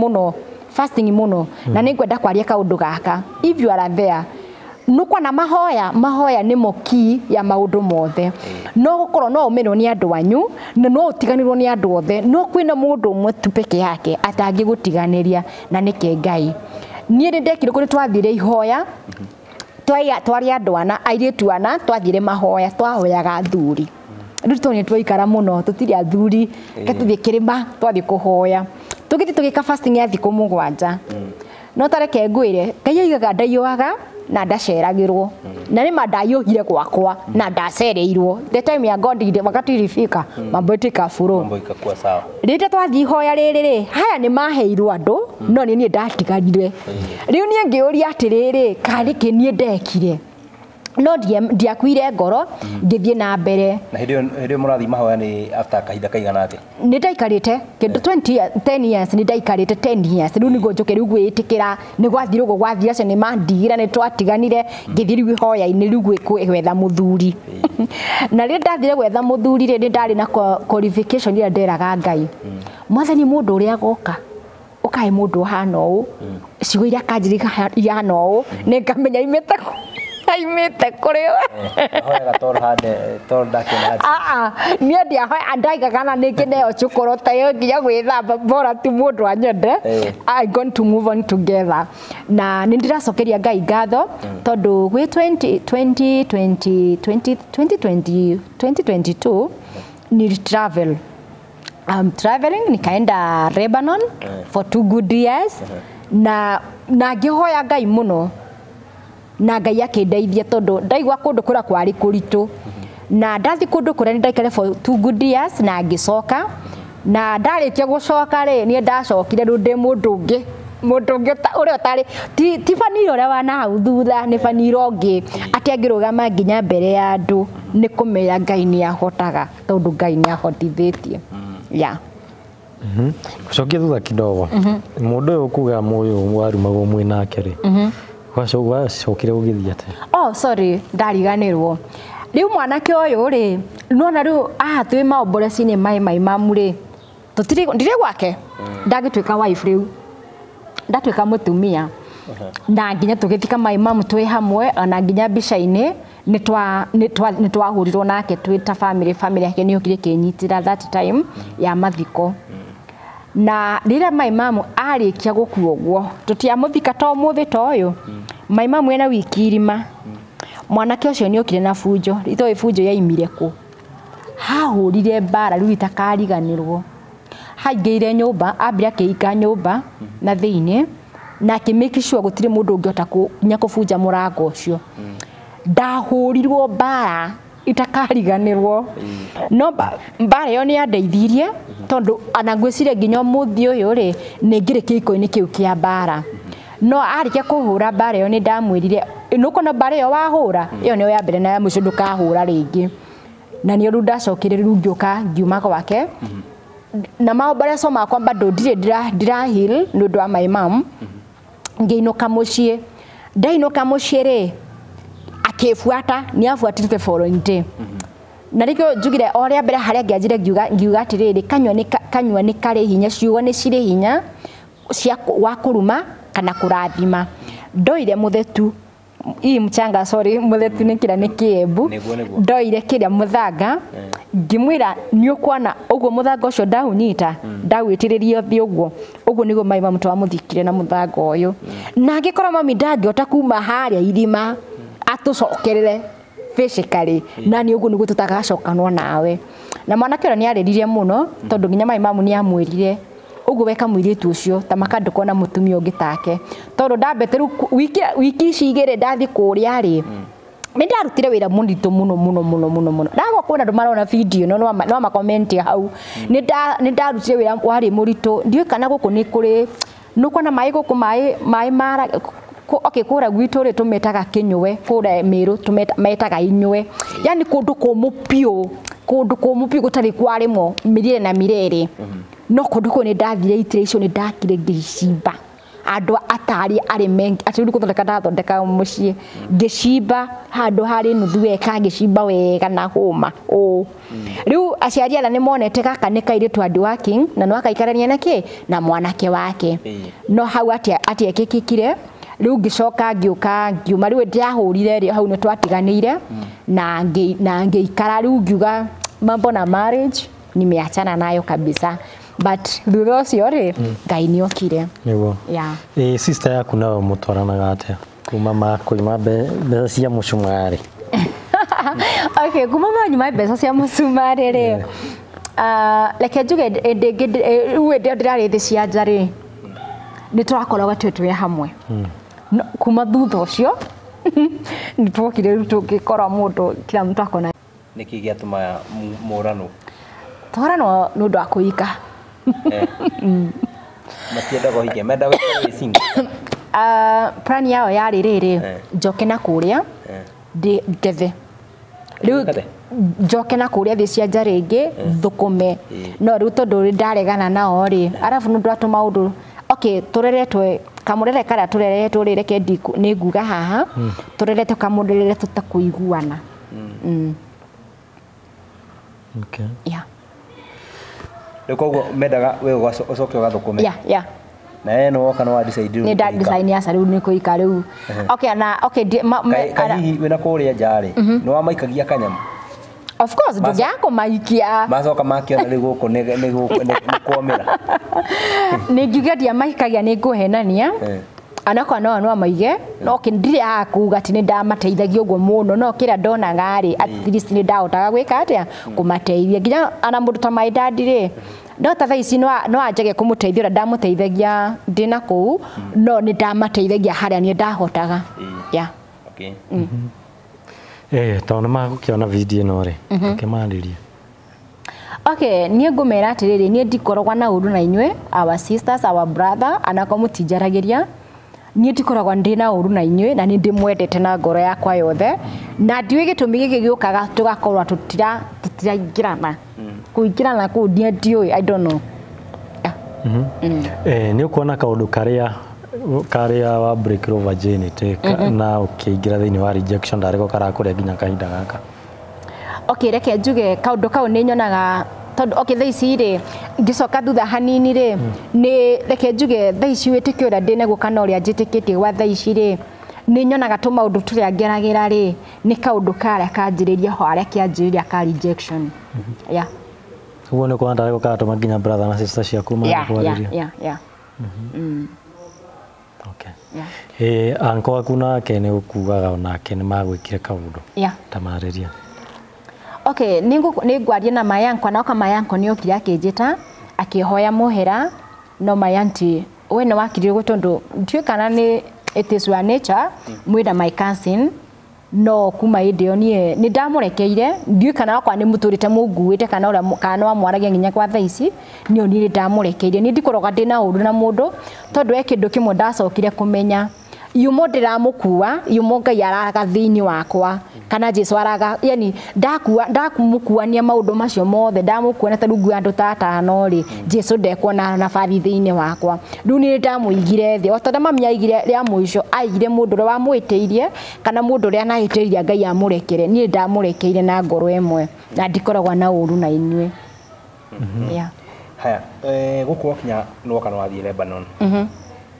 Speaker 2: mũno na nĩ ngwenda kwaria kaũndũ gaka if you are there nukwa na mahoya mahoya nĩmo key ya maũndũ mothe no gũkorwo no ũmenwo nĩ andũ anyu na no ũtiganĩrwo nĩ andũ othe no kwĩna mũndũ ũmwe tu peke yake atangĩgũtiganĩria na nĩke Ngai niĩ nĩ ndekire kũrĩ twathire ihoya twarĩ andũ ana airĩtu ana twathire mahoya twahoyaga athuri rĩu tondũ nĩ twaikara mũno tũtirĩ athuri reke tũthiĩ kĩrĩma twathiĩ kũhoya tũgĩthiĩ tũgĩka fasting ya thikũ 7 no tareke ngwĩre Ngai oigaga ndaiyũaga na ndaceragĩrwo na nĩ ndaiyũhire gwakwa na ndacereirwo the time ya God wakati ilifika mambo yetu ikafuro
Speaker 3: mambo ikakuwa sawa
Speaker 2: rĩrĩa twathiĩ ihoya rĩrĩ rĩ haya nĩ maheirwo andũ no nĩ niĩ ndatigarire rĩu niĩ ngĩũria atĩrĩrĩ karĩ kĩ niĩ ndekire no ndiakuire ngoro ngĩthiĩ na mbere
Speaker 3: na hĩndĩ ĩyo mũrathiĩ mahoya nĩ after kahinda kaigana atĩa
Speaker 2: nĩ ndaikarĩte kĩndũ 10 years nĩ ndaikarĩte 10 years rĩu nĩguo njũke rĩu gwĩtĩkĩra nĩ gwathire ũguo gwathire acio nĩ mandigĩra nĩ twatiganire ngĩthiĩ rĩu ihoya-inĩ rĩu gwetha mũthuri na rĩrĩa ndathire gwetha mũthuri rĩ nĩ ndarĩ na qualification ĩrĩa nderaga Ngai mwathani mũndũ ũrĩa agoka ũkae mũndũ ũhana ũũ ciugo iria akanjĩra ihana ũũ nĩ ngamenya imĩte aimĩte kũrĩ
Speaker 3: hoyaga toro hande toro ndakĩona
Speaker 2: niĩ ndiahoya ndaigaga na nĩ ngĩneo cukuru ta ĩyo nginya gwĩthamba bora ti mũndũ anyende I going to move on together na nĩ ndĩracokeria Ngai ngatho tondũ gwĩ 2022 ni travel I'm traveling nikaenda Lebanon for 2 good years na ngĩhoya Ngai mũno na Ngai akĩndeithia tondũ ndaigua kũndũ kũrĩa kwarĩ kũritũ na ndathi kũndũ kũrĩa nĩ ndaikare for 2 good years na ngĩcoka na ndarĩkia gũcoka rĩ niĩ ndacokire rĩu ndĩ mũndũ ũngĩ ũrĩa ũtarĩ ti Fanira ũrĩa wa nahau thutha nĩ Fanira ũngĩ atĩ angĩrũgama nginya mbere ya andũ nĩ kũmenya Ngai nĩ ahotaga tondũ Ngai nĩ ahotithĩtie yeah.
Speaker 1: Gũcokia thutha kidogo mũndũ ũyũ kuga mũyũ warumagwo mwĩ nake rĩ gwacokire gũgĩthiĩ atĩa?
Speaker 2: Oh sorry ndariganĩrwo rĩu mwanake ũyũ rĩ nona rĩu haha twĩ maomboreci-inĩ maĩ mai mamu rĩ tũtirĩ ndirĩ gwake ndagĩtuĩka wife rĩu ndatuĩka mũtumia na nginya tũgĩthika mai mamu twĩ hamwe ona nginya mbica-inĩ nĩ twahũrirwo nake twĩ ta family family yake nĩ yokire ĩkĩnyitĩra that time ya mathiko na rĩrĩa mai mamu arĩkia gũkua ũguo tũtiamũthika to ũmũthĩ ta ũyũ mai mamu ena wiki irima Mwanake ũcio nĩ okire na bunjo, itoĩ bunjo yaimire kũ. Hahũrire mbara rĩu itakariganĩrwo. Haingĩire nyũmba, ambire akĩhinga nyũmba na thĩinĩ na akĩ make sure gũtirĩ mũndũ ũngĩhota nginya kũbunja mũrango ũcio. Ndahũrirwo mbara itakariganĩrwo. No mbara ĩyo nĩ yandeithirie tondũ ona ngwĩciria nginya ũmũthĩ ũyũ rĩ nĩ ngĩrĩ kĩhiko-inĩ kĩu kĩa mbara. No arĩkia kũhũra mbara ĩyo nĩ ndamwĩrire nũkona mbara ĩyo wahũra ĩyo nĩyo ya mbere na ya mũico ndũkahũra rĩngĩ. Na nĩo rĩu ndacokire rĩu ngĩũka ngiuma gwake. Na maũmbareco makwa bado ndirĩ ndĩra heal nĩ ũndũ wa my mom. Ngĩinũka mũciĩ. Ndainũka mũciĩ rĩ akĩbuata, nĩ abuatire the following day. Na rĩkĩo njugire o rĩa mbere harĩa ngĩanjire ngiuga atĩrĩrĩ kanyua nĩ karĩ hinya, ciugo nĩ cirĩ hinya cia wa kũruma kana kũrathima. Ndoire mũthetu ii mchanga, sorry, mũthetu nĩ kĩrĩa nĩ kĩembu. Ndoire kĩrĩa mũthanga ngĩmwĩra nĩ ũkuona ũguo mũthanga ũcio ndaũnyita ndawĩtĩrĩria thĩ ũguo ũguo nĩguo mai mamu twamũthikire na mũthanga ũyũ. Na angĩkorwo mami ndangĩhota kuma harĩa irima atũcokerere physically na nĩ ũguo nĩguo tũtagacokanwo nawe. Na mwanake ũrĩa nĩ arĩrire mũno tondũ nginya mai mamu nĩ amwĩrire ũguo weka mũirĩtu ũcio ta maka ndũkona mũtumia ũngĩ take tondũ ndambete rĩu wiki ici igĩrĩ ndathiĩ kũrĩa rĩ nĩ ndarutire wĩra mũritũ mũno mũno mũno mũno mũno. Ndagwa kuona andũ marona video no no makomenti hau. Nĩ ndarutire wĩra warĩ mũritũ. Ndiũĩ kana gũkũ nĩ kũrĩ nũkuona maĩ gũkũ maĩ mara okay kũrĩa gwitũ rĩ tũmetaga kĩnyũe, kũrĩa Mĩrũ metaga inyũe, yani kũndũ kũmũ biũ, kũndũ kũmũ biũ gũtarĩ kwarĩmwo mĩrĩre na mĩrĩre. No kũndũ kũu nĩ ndathire itĩra icio nĩ ndakire ngĩcimba andũ atarĩ arĩme atĩ rĩu gũthondeka ndathondeka mũciĩ ngĩcimba handũ harĩ nuthu eka ngĩcimba wega na hũma ũũ. Rĩu aciari arĩa nĩ monete gaka nĩ kairĩtu hard working na no akaikarania na kĩ na mwanake wake. No hau atiekĩkire rĩu ngĩcoka ngĩũka ngiuma rĩu ndĩahũrire rĩ hau nĩ twatiganĩire na ngĩikara rĩu ngiuga mambo na marriage nimeachana nayo kabisa. But thutha ũcio rĩ Ngai nĩ okire.
Speaker 1: Nĩguo.
Speaker 2: Yeah.
Speaker 1: Sister yaku nawe mũtwaranaga atĩa kuma kuima mbeca cia mũcumarĩ?
Speaker 2: Okay, kuma manyuma mbeca cia mũcumarĩ rĩ reke njuge rĩu hĩndĩ ĩyo ndĩrarĩ thĩ cia nja rĩ nĩ tũrakoragwo twĩ hamwe. Kuma thutha ũcio nĩ twokire rĩu tũngĩkora mũndũ kila mtu akona.
Speaker 3: Nĩkĩ gĩatũma mũranwo?
Speaker 2: Tũranwo nĩ ũndũ wa kũhika.
Speaker 3: Matiendaga ũhike, mendaga ũikarage wĩ single.
Speaker 2: Plan yao yarĩ rĩrĩ njoke na kũrĩa ngethe rĩu njoke na kũrĩa thĩ cia nja rĩngĩ thũkũme. No rĩu tondũ ndaregana nao rĩ arabu nĩ ũndũ wa tũmaũndũ okay tũreretwe kamũrere karĩa tũreretwo rĩ reke nĩ nguga haha tũreretwo kamũrere tũtakũiguana.
Speaker 1: Okay.
Speaker 2: Yeah.
Speaker 3: Rĩu koguo mendaga we ũcoke ũgathũkũme.
Speaker 2: Yeah, yeah.
Speaker 3: Na we nĩ woka nĩ wa decide rĩu.
Speaker 2: Nĩ nda decide aca rĩu nĩ kũhika rĩu. Okay na okay
Speaker 3: hihi wĩna kũrĩa nja rĩ nĩ wamaikagia kanyamũ?
Speaker 2: Of course ndũngĩaga kũmaikia.
Speaker 3: Macoka makĩona rĩu gũkũ nĩ kwomĩra.
Speaker 2: Nĩ ngiuga ndiamaikagia nĩ ngũhenania. Anakorwo no no maige no ndirĩ haha kuga atĩ nĩ ndamateithagia ũguo mũno no kĩrĩa ndonaga rĩ at least nĩ ndahotaga gwĩka atĩa kũmateithia nginya ana mũndũ ta my dad rĩ no ta thaa ici no anjage kũmũteithia ũrĩa ndamũteithagia ndĩna kũu no nĩ ndamateithagia harĩa niĩ ndahotaga. Yeah.
Speaker 3: Okay.
Speaker 1: Tondũ nĩ magũkĩona video ĩno rĩ ũkĩmarĩrie.
Speaker 2: Okay, niĩ ngũmera atĩrĩrĩ niĩ ndikoragwo na ũru na inyuĩ our sisters our brother anakorwo mũtinjaragĩria niĩ ndikoragwo ndĩ na ũru na inyuĩ na nĩ ndĩmwendete na ngoro yakwa yothe na ndiũĩ gĩtũmi gĩkĩ gĩũkaga tũgakorwo tũtiraingĩrana kũingĩrana kũu niĩ ndiũĩ I don't know.
Speaker 1: Nĩ ũkuona kaũndũ karĩa wa break virginity na ũkĩingĩra thĩinĩ wa rejection ndarĩko karakũrĩa nginya kahinda gaka?
Speaker 2: Okay, reke njuge kaũndũ kau nĩ nyonaga tondũ okay thaa ici rĩ ngĩcoka thutha hanini rĩ nĩ reke njuge thaa ici wĩtĩkio ũrĩa ndĩnaguo kana ũrĩa njĩtĩkĩtie gwa thaa ici rĩ nĩ nyonaga tũmaũndũ tũrĩa ngeragĩra rĩ nĩ kaũndũ karĩa kanjĩrĩria ho harĩa kĩanjĩrĩria ka rejection. Yeah.
Speaker 1: Ũguo nĩ ũkuona ndarĩko karatũma nginya brother na sister ciaku
Speaker 2: magakwarĩria? Yeah, yeah.
Speaker 1: Okay.
Speaker 2: Yeah.
Speaker 1: Anko aku nake nĩ ũkugaga onake nĩ magwĩkire kaũndũ.
Speaker 2: Yeah.
Speaker 1: Tamarĩria.
Speaker 2: Okay, nĩ ngwaria na mayanko na oka mayanko nĩ okire akĩnjĩta akĩhoya mũhera no my auntie we nĩ wakirire ũguo tondũ ndiũĩ kana nĩ it is your nature mwĩna my cousin no kuma hĩndĩ ĩyo niĩ nĩ ndamũrekeire ndiũĩ kana wakwa nĩ mũtũrĩte mũnguĩte kana ũrĩa kana wamwaragia nginya kwa thaa ici niĩ niĩ nĩ ndamũrekeire niĩ ndikoragwo ndĩna ũru na mũndũ tondũ he kĩndũ kĩmwe ndacokire kũmenya yumo ndiramũkua yumo Ngai araga thĩinĩ wakwa kana Jesu araga yani ndakua ndakumũkuania maũndũ macio mothe ndamũkuania ta rĩu nguo andũ ta atano rĩ Jesu ndekuona nabathi thĩinĩ wakwa rĩu niĩ ndamũigire thĩ o ta ũrĩa mami aigire rĩa mũico aigire mũndũ ũrĩa wamwĩtĩirie kana mũndũ ũrĩa anahĩtĩirie Ngai amũrekere niĩ ndamũrekeire na ngoro ĩmwe na ndikoragwo na ũru na inyuĩ. Yeah.
Speaker 3: Haya, gũkũ wakinya nĩwoka nĩwathiĩ Lebanon.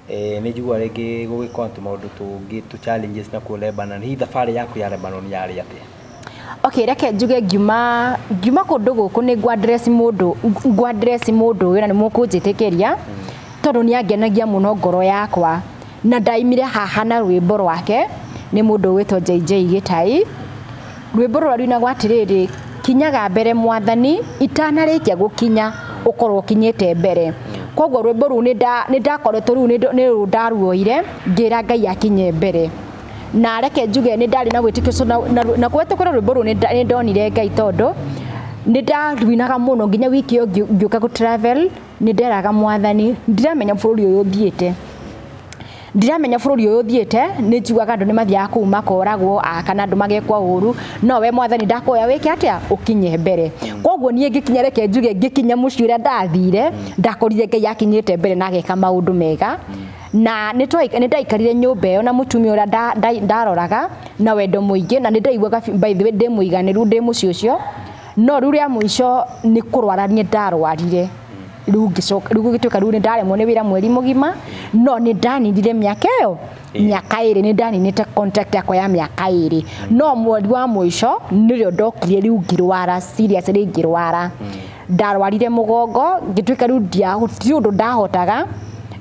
Speaker 3: Nĩ njiguaga rĩngĩ gũgĩkorwo tũmaũndũ tũngĩ tũ challenges na kuo Lebanon. Hihi thabarĩ yaku ya Lebanon yarĩ atĩa?
Speaker 2: Okay, reke njuge ngiuma kũndũ gũkũ nĩ ngwa address mũndũ ũyũ na nĩ mũkũnjĩtĩkĩria tondũ nĩ angenagia mũno ngoro yakwa na ndaimire haha na rwĩmbo rwake nĩ mũndũ wĩtwo JJ Gĩtai. Rwĩmbo rũrĩa rũinagwo atĩrĩrĩ, kinyaga mbere mwathani itanarĩkia gũkinya ũkorwo ũkinyĩte mbere. Koguo rwĩmbo rũu nĩ ndakoretwo rĩu nĩ ndaruoire ngĩra Ngai akinye mbere na reke njuge nĩ ndarĩ na wĩtĩkio ũcio na kũhetũkĩra rwĩmbo rũu nĩ ndonire Ngai tondũ nĩ ndaruinaga mũno nginya wiki ĩyo ngĩũka gũ travel nĩ nderaga mwathani ndiramenya bũrũri ũyũ thiĩte ndiramenya bũrũri ũyũ thiĩte nĩ njiguaga andũ nĩ mathiaga kũu makoragwo kana andũ magekwo ũru no we mwathani ndakoya wĩke atĩa ũkinye mbere. Koguo niĩ ngĩkinya reke njuge ngĩkinya mũciĩ ũrĩa ndathire ndakorire Ngai akinyĩte mbere na ageka maũndũ mega na nĩ ndaikarire nyũmba ĩyo na mũtumia ũrĩa ndaroraga na wendo mũingĩ na nĩ ndaiguaga by the way ndĩ mũiganĩru ndĩ mũciĩ ũcio no rĩu rĩa mũico nĩ kũrwara niĩ ndarwarire rĩu ngĩcoka rĩu gũgĩtuĩka rĩu nĩ ndaremwo nĩ wĩra mweri mũgima no nĩ ndaninire mĩaka ĩyo mĩaka ĩrĩ nĩ ndaninĩte contract yakwa ya mĩaka ĩrĩ no mweri wa mũico nĩrĩo ndokire rĩu ngĩrwara seriously ngĩrwara ndarwarire mũgongo ngĩtuĩka rĩu gũtirĩ ũndũ ndahotaga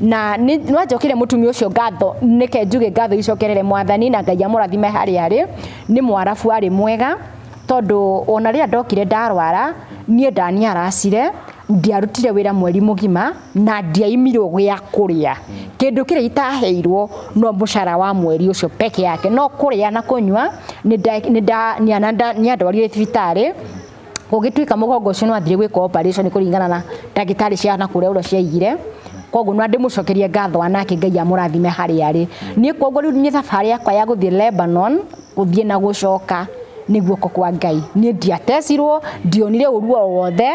Speaker 2: na nĩwanjokire mũtumia ũcio ngatho nĩke njuge ngatho icokerere mwathani na Ngai amũrathime harĩa arĩ nĩ mwarabu arĩ mwega tondũ ona rĩrĩa ndokire ndarwara niĩ ndaniaracire ndiarutire wĩra mweri mũgima na ndiaimirwo gĩa kũrĩa kĩndũ kĩrĩa itaheirwo no mũcara wa mweri ũcio peke yake no kũrĩa na kũnyua nĩandwarire thibitarĩ gũgĩtuĩka mũgongo ũcio nĩwathire gwĩkwo operation kũringana na ndagĩtarĩ cia na kũrĩa ũrĩa ciaigire koguo no ndĩmũcokerie ngatho anake Ngai amũrathime harĩa arĩ niĩ koguo rĩu nĩ thabarĩ yakwa ya gũthiĩ Lebanon gũthiĩ na gũcoka nĩ guoko kwa Ngai niĩ ndiatecirwo ndionire ũru o wothe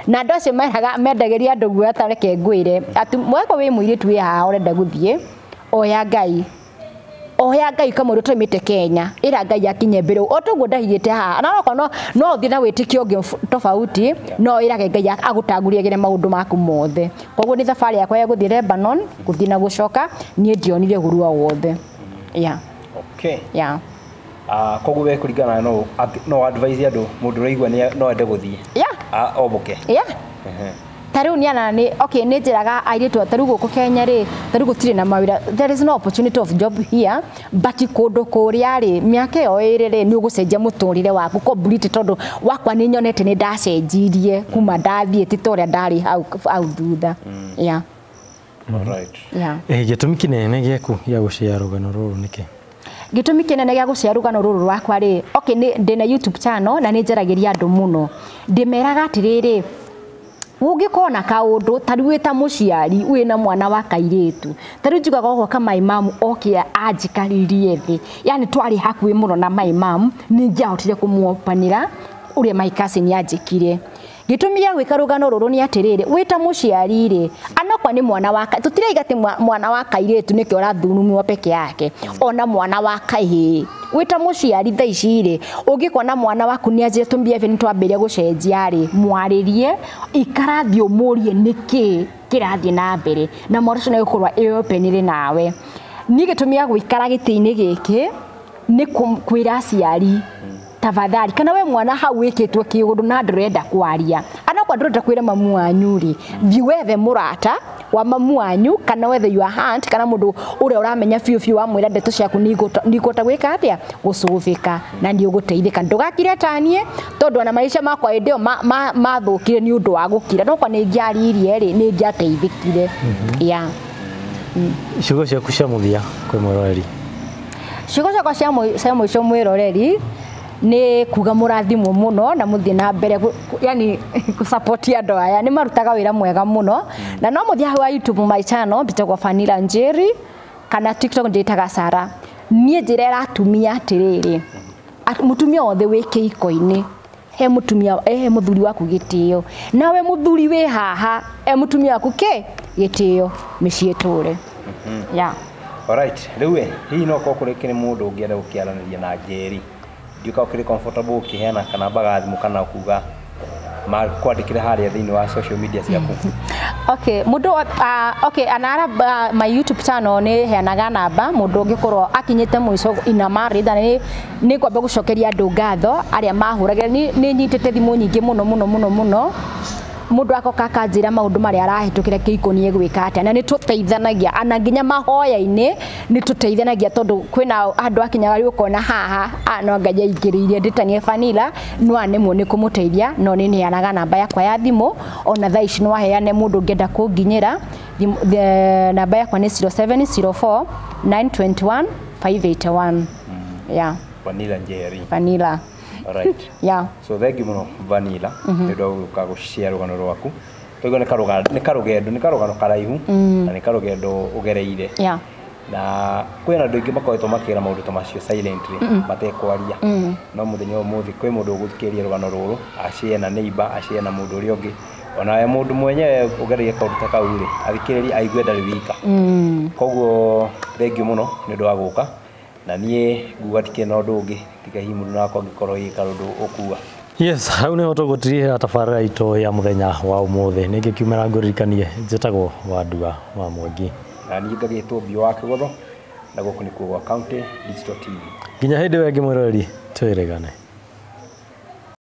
Speaker 2: na andũ acio mendagĩria andũ guoya ta reke ngwĩre atĩ mwako wĩ mũirĩtu wĩ haha ũrenda gũthiĩ oya Ngai kamũndũ tũimĩte Kenya ĩra Ngai akinye mbere o toguo ndahigĩte haha na okorwo no ũthiĩ na wĩtĩkio ũngĩ tofauti no ĩrage Ngai agũtangurie maũndũ maku mothe koguo nĩ thabarĩ yakwa ya gũthiĩ Lebanon gũthiĩ na gũcoka niĩ ndionire ũru o wothe. Yeah.
Speaker 3: Okay.
Speaker 2: Yeah.
Speaker 3: Koguo we kũringana no advise andũ mũndũ ũraigua no ende gũthiĩ.
Speaker 2: Yeah.
Speaker 3: Oboke.
Speaker 2: Yeah. Ta rĩu niana nĩ okay nĩ njĩraga airĩtu ta rĩu gũkũ Kenya rĩ ta rĩu gũtirĩ na mawĩra there is no opportunity of job here but kũndũ kũrĩa rĩ mĩaka ĩyo ĩrĩ rĩ nĩ ũgũcenjia mũtũrĩre waku complete tondũ wakwa nĩ nyonete nĩ ndacenjirie kuma ndathiĩ ti ta ũrĩa ndarĩ hau thutha. Yeah.
Speaker 3: Right.
Speaker 2: Yeah.
Speaker 1: Gĩtũmi kĩnene gĩaku gĩa gũshare rũgano rũrũ nĩkĩ?
Speaker 2: Gĩtũmi kĩnene gĩa gũshare rũgano rũrũ rwakwa rĩ okay ndĩna YouTube channel na nĩ njaragĩria andũ mũno ndĩmeraga atĩrĩrĩ ũngĩkorwo na kaũndũ ta rĩu wĩ ta mũciari wĩna mwana wa kairĩtu ta rĩu njugaga ũguo ka my mom oke anjikaririe thĩ yani twarĩ hakuhĩ mũno na my mom nĩ ingĩahotire kũmuopanĩra ũrĩa my cousin anjĩkire. Gĩtũmi gĩa gwĩka rũgano rũrũ nĩ atĩrĩrĩ wĩ ta mũciari rĩ anakwa nĩ mwana wa tũtiraiga atĩ mwana wa kairĩtu nĩkĩo ũrathurumwo peke yake ona mwana wa kahĩĩ wĩ ta mũciari thaa ici rĩ ũngĩkona mwana waku nĩ anjire tũmbia nĩ twambĩrĩria gũcenjia rĩ mwarĩrie ikara thiĩ ũmũrie nĩkĩ kĩrathiĩ na mbere na mwana ũcio nĩegũkorwo ĩ open nawe. Niĩ gĩtũmi gĩa gũikara gĩtĩ-inĩ gĩkĩ nĩ kwĩra aciari tafadhali kana we mwana hau wĩkĩtwo kĩũndũ na ndũrenda kwaria anakwa ndũrenda kwĩra mamu wanyu rĩ thiĩ wethe mũrata wa mamu wanyu kana wethe your aunt kana mundu uria uramenya biũ biũ wamwĩra ndeto ciaku nĩ ikũhota gwĩka atĩa gũcũthĩka na nĩ ũgũteithĩka. Ndũgakire tanie tondũ ona maica makwa hĩndĩ ĩyo mathũkire nĩ ũndũ wa gũkira, no kwa nĩ ingĩaririe rĩ, nĩ ingĩateithĩkire, yeah.
Speaker 1: Ciugo ciaku cia mũthia kwĩ mwĩroreri?
Speaker 2: Ciugo ciakwa cia mũico mwĩroreri nĩ kuga mũrathimwo mũno na mũthiĩ na mbere yani gũsupport andũ aya, nĩ marutaga wĩra mwega mũno. Na no mũthiĩ hau wa YouTube, my channel mbĩtagwo Vanilla Njeri, kana TikTok njĩtaga Sara. Niĩ njĩrera atumia atĩrĩrĩ, mũtumia wothe wĩ kĩhiko-inĩ, he mũtumia, he mũthuri waku gĩtĩo, nawe mũthuri wĩ haha, he mũtumia waku kĩ gĩtĩo, mĩciĩ ĩtũre, yeah.
Speaker 3: Alright, rĩu ĩ hihi no korwo kũrĩ kĩrĩ mũndũ ũngĩenda gũkĩaranĩria na Njeri, ndiũka ũkĩrĩ comfortable ũkĩheana kana ga thimũ kana kuga makwandĩkĩre harĩa thĩinĩ wa social media ciaku?
Speaker 2: Okay, mundu okay, anara my YouTube channel nĩ heanaga namba mundu ũngĩkorwo akinyĩte mũico ina married. Na nĩ ngwamba gũcokeria andũ ngatho arĩa mahũragĩra. Nĩ nyitĩte thimũ nyingĩ mũno mũno mũno mũno, mũndũ akoka akanjĩra maũndũ marĩa arahĩtũkĩra kĩhiko nĩ egwĩka atĩa, na nĩ tũteithanagia ana nginya mahoya-inĩ nĩ tũteithanagia, tondũ kwĩna andũ akinyaga rĩu ũkona haha, no Ngai aingĩrĩirie ndĩtanie Vanilla no anemwo nĩ kũmũteithia. No nĩ neanaga namba yakwa ya thimũ ona thaa ici, no aheane mũndũ ũngĩenda kũnginyĩra. Namba yakwa nĩ 0704 921 581, yeah.
Speaker 3: Vanilla Njeri.
Speaker 2: Vanilla.
Speaker 3: Alright.
Speaker 2: Yeah.
Speaker 3: So thank you mũno Vanilla nĩ ũndũ wa gũka gũshare rũgano rwaku. Twaigua nĩ karũgendo, nĩ karũgano karaihu na nĩ karũgendo ũgereire. Na kwĩna andũ aingĩ makoretwo makĩra maũndũ ta macio silently matekwaria, no mũthenya wa ũmũthĩ kwĩ mũndũ ũgũthikĩrĩria rũgano rũrũ, ashare na neighbor, ashare na mũndũ ũrĩa ũngĩ, onawe mũndũ mwenyewe ũgereire kaũndũ ta kau rĩ, athikĩrĩrie aigue ndarĩ wika. Koguo thank you mũno nĩ ũndũ wa gũka, na niĩ nguga tikĩrĩ na ũndũ ũngĩ tiga hihi mũndũ nakwa angĩkorwo ĩ kaũndũ ũkuga.
Speaker 1: Yes, hau niho tũgũtirihĩra tabarĩra itũ ya mũthenya wa ũmũthĩ. Ningĩ kiumĩra ngũririkanie, njĩtagwo Wandua wa Mwangi.
Speaker 3: Na niĩ ngagĩtwo Mbio wa Kĩgotho, na gũkũ nĩkuo gwa County Digital TV.
Speaker 1: Nginya hĩndĩ ĩyo ĩngĩ mwĩroreri, twĩrĩgane.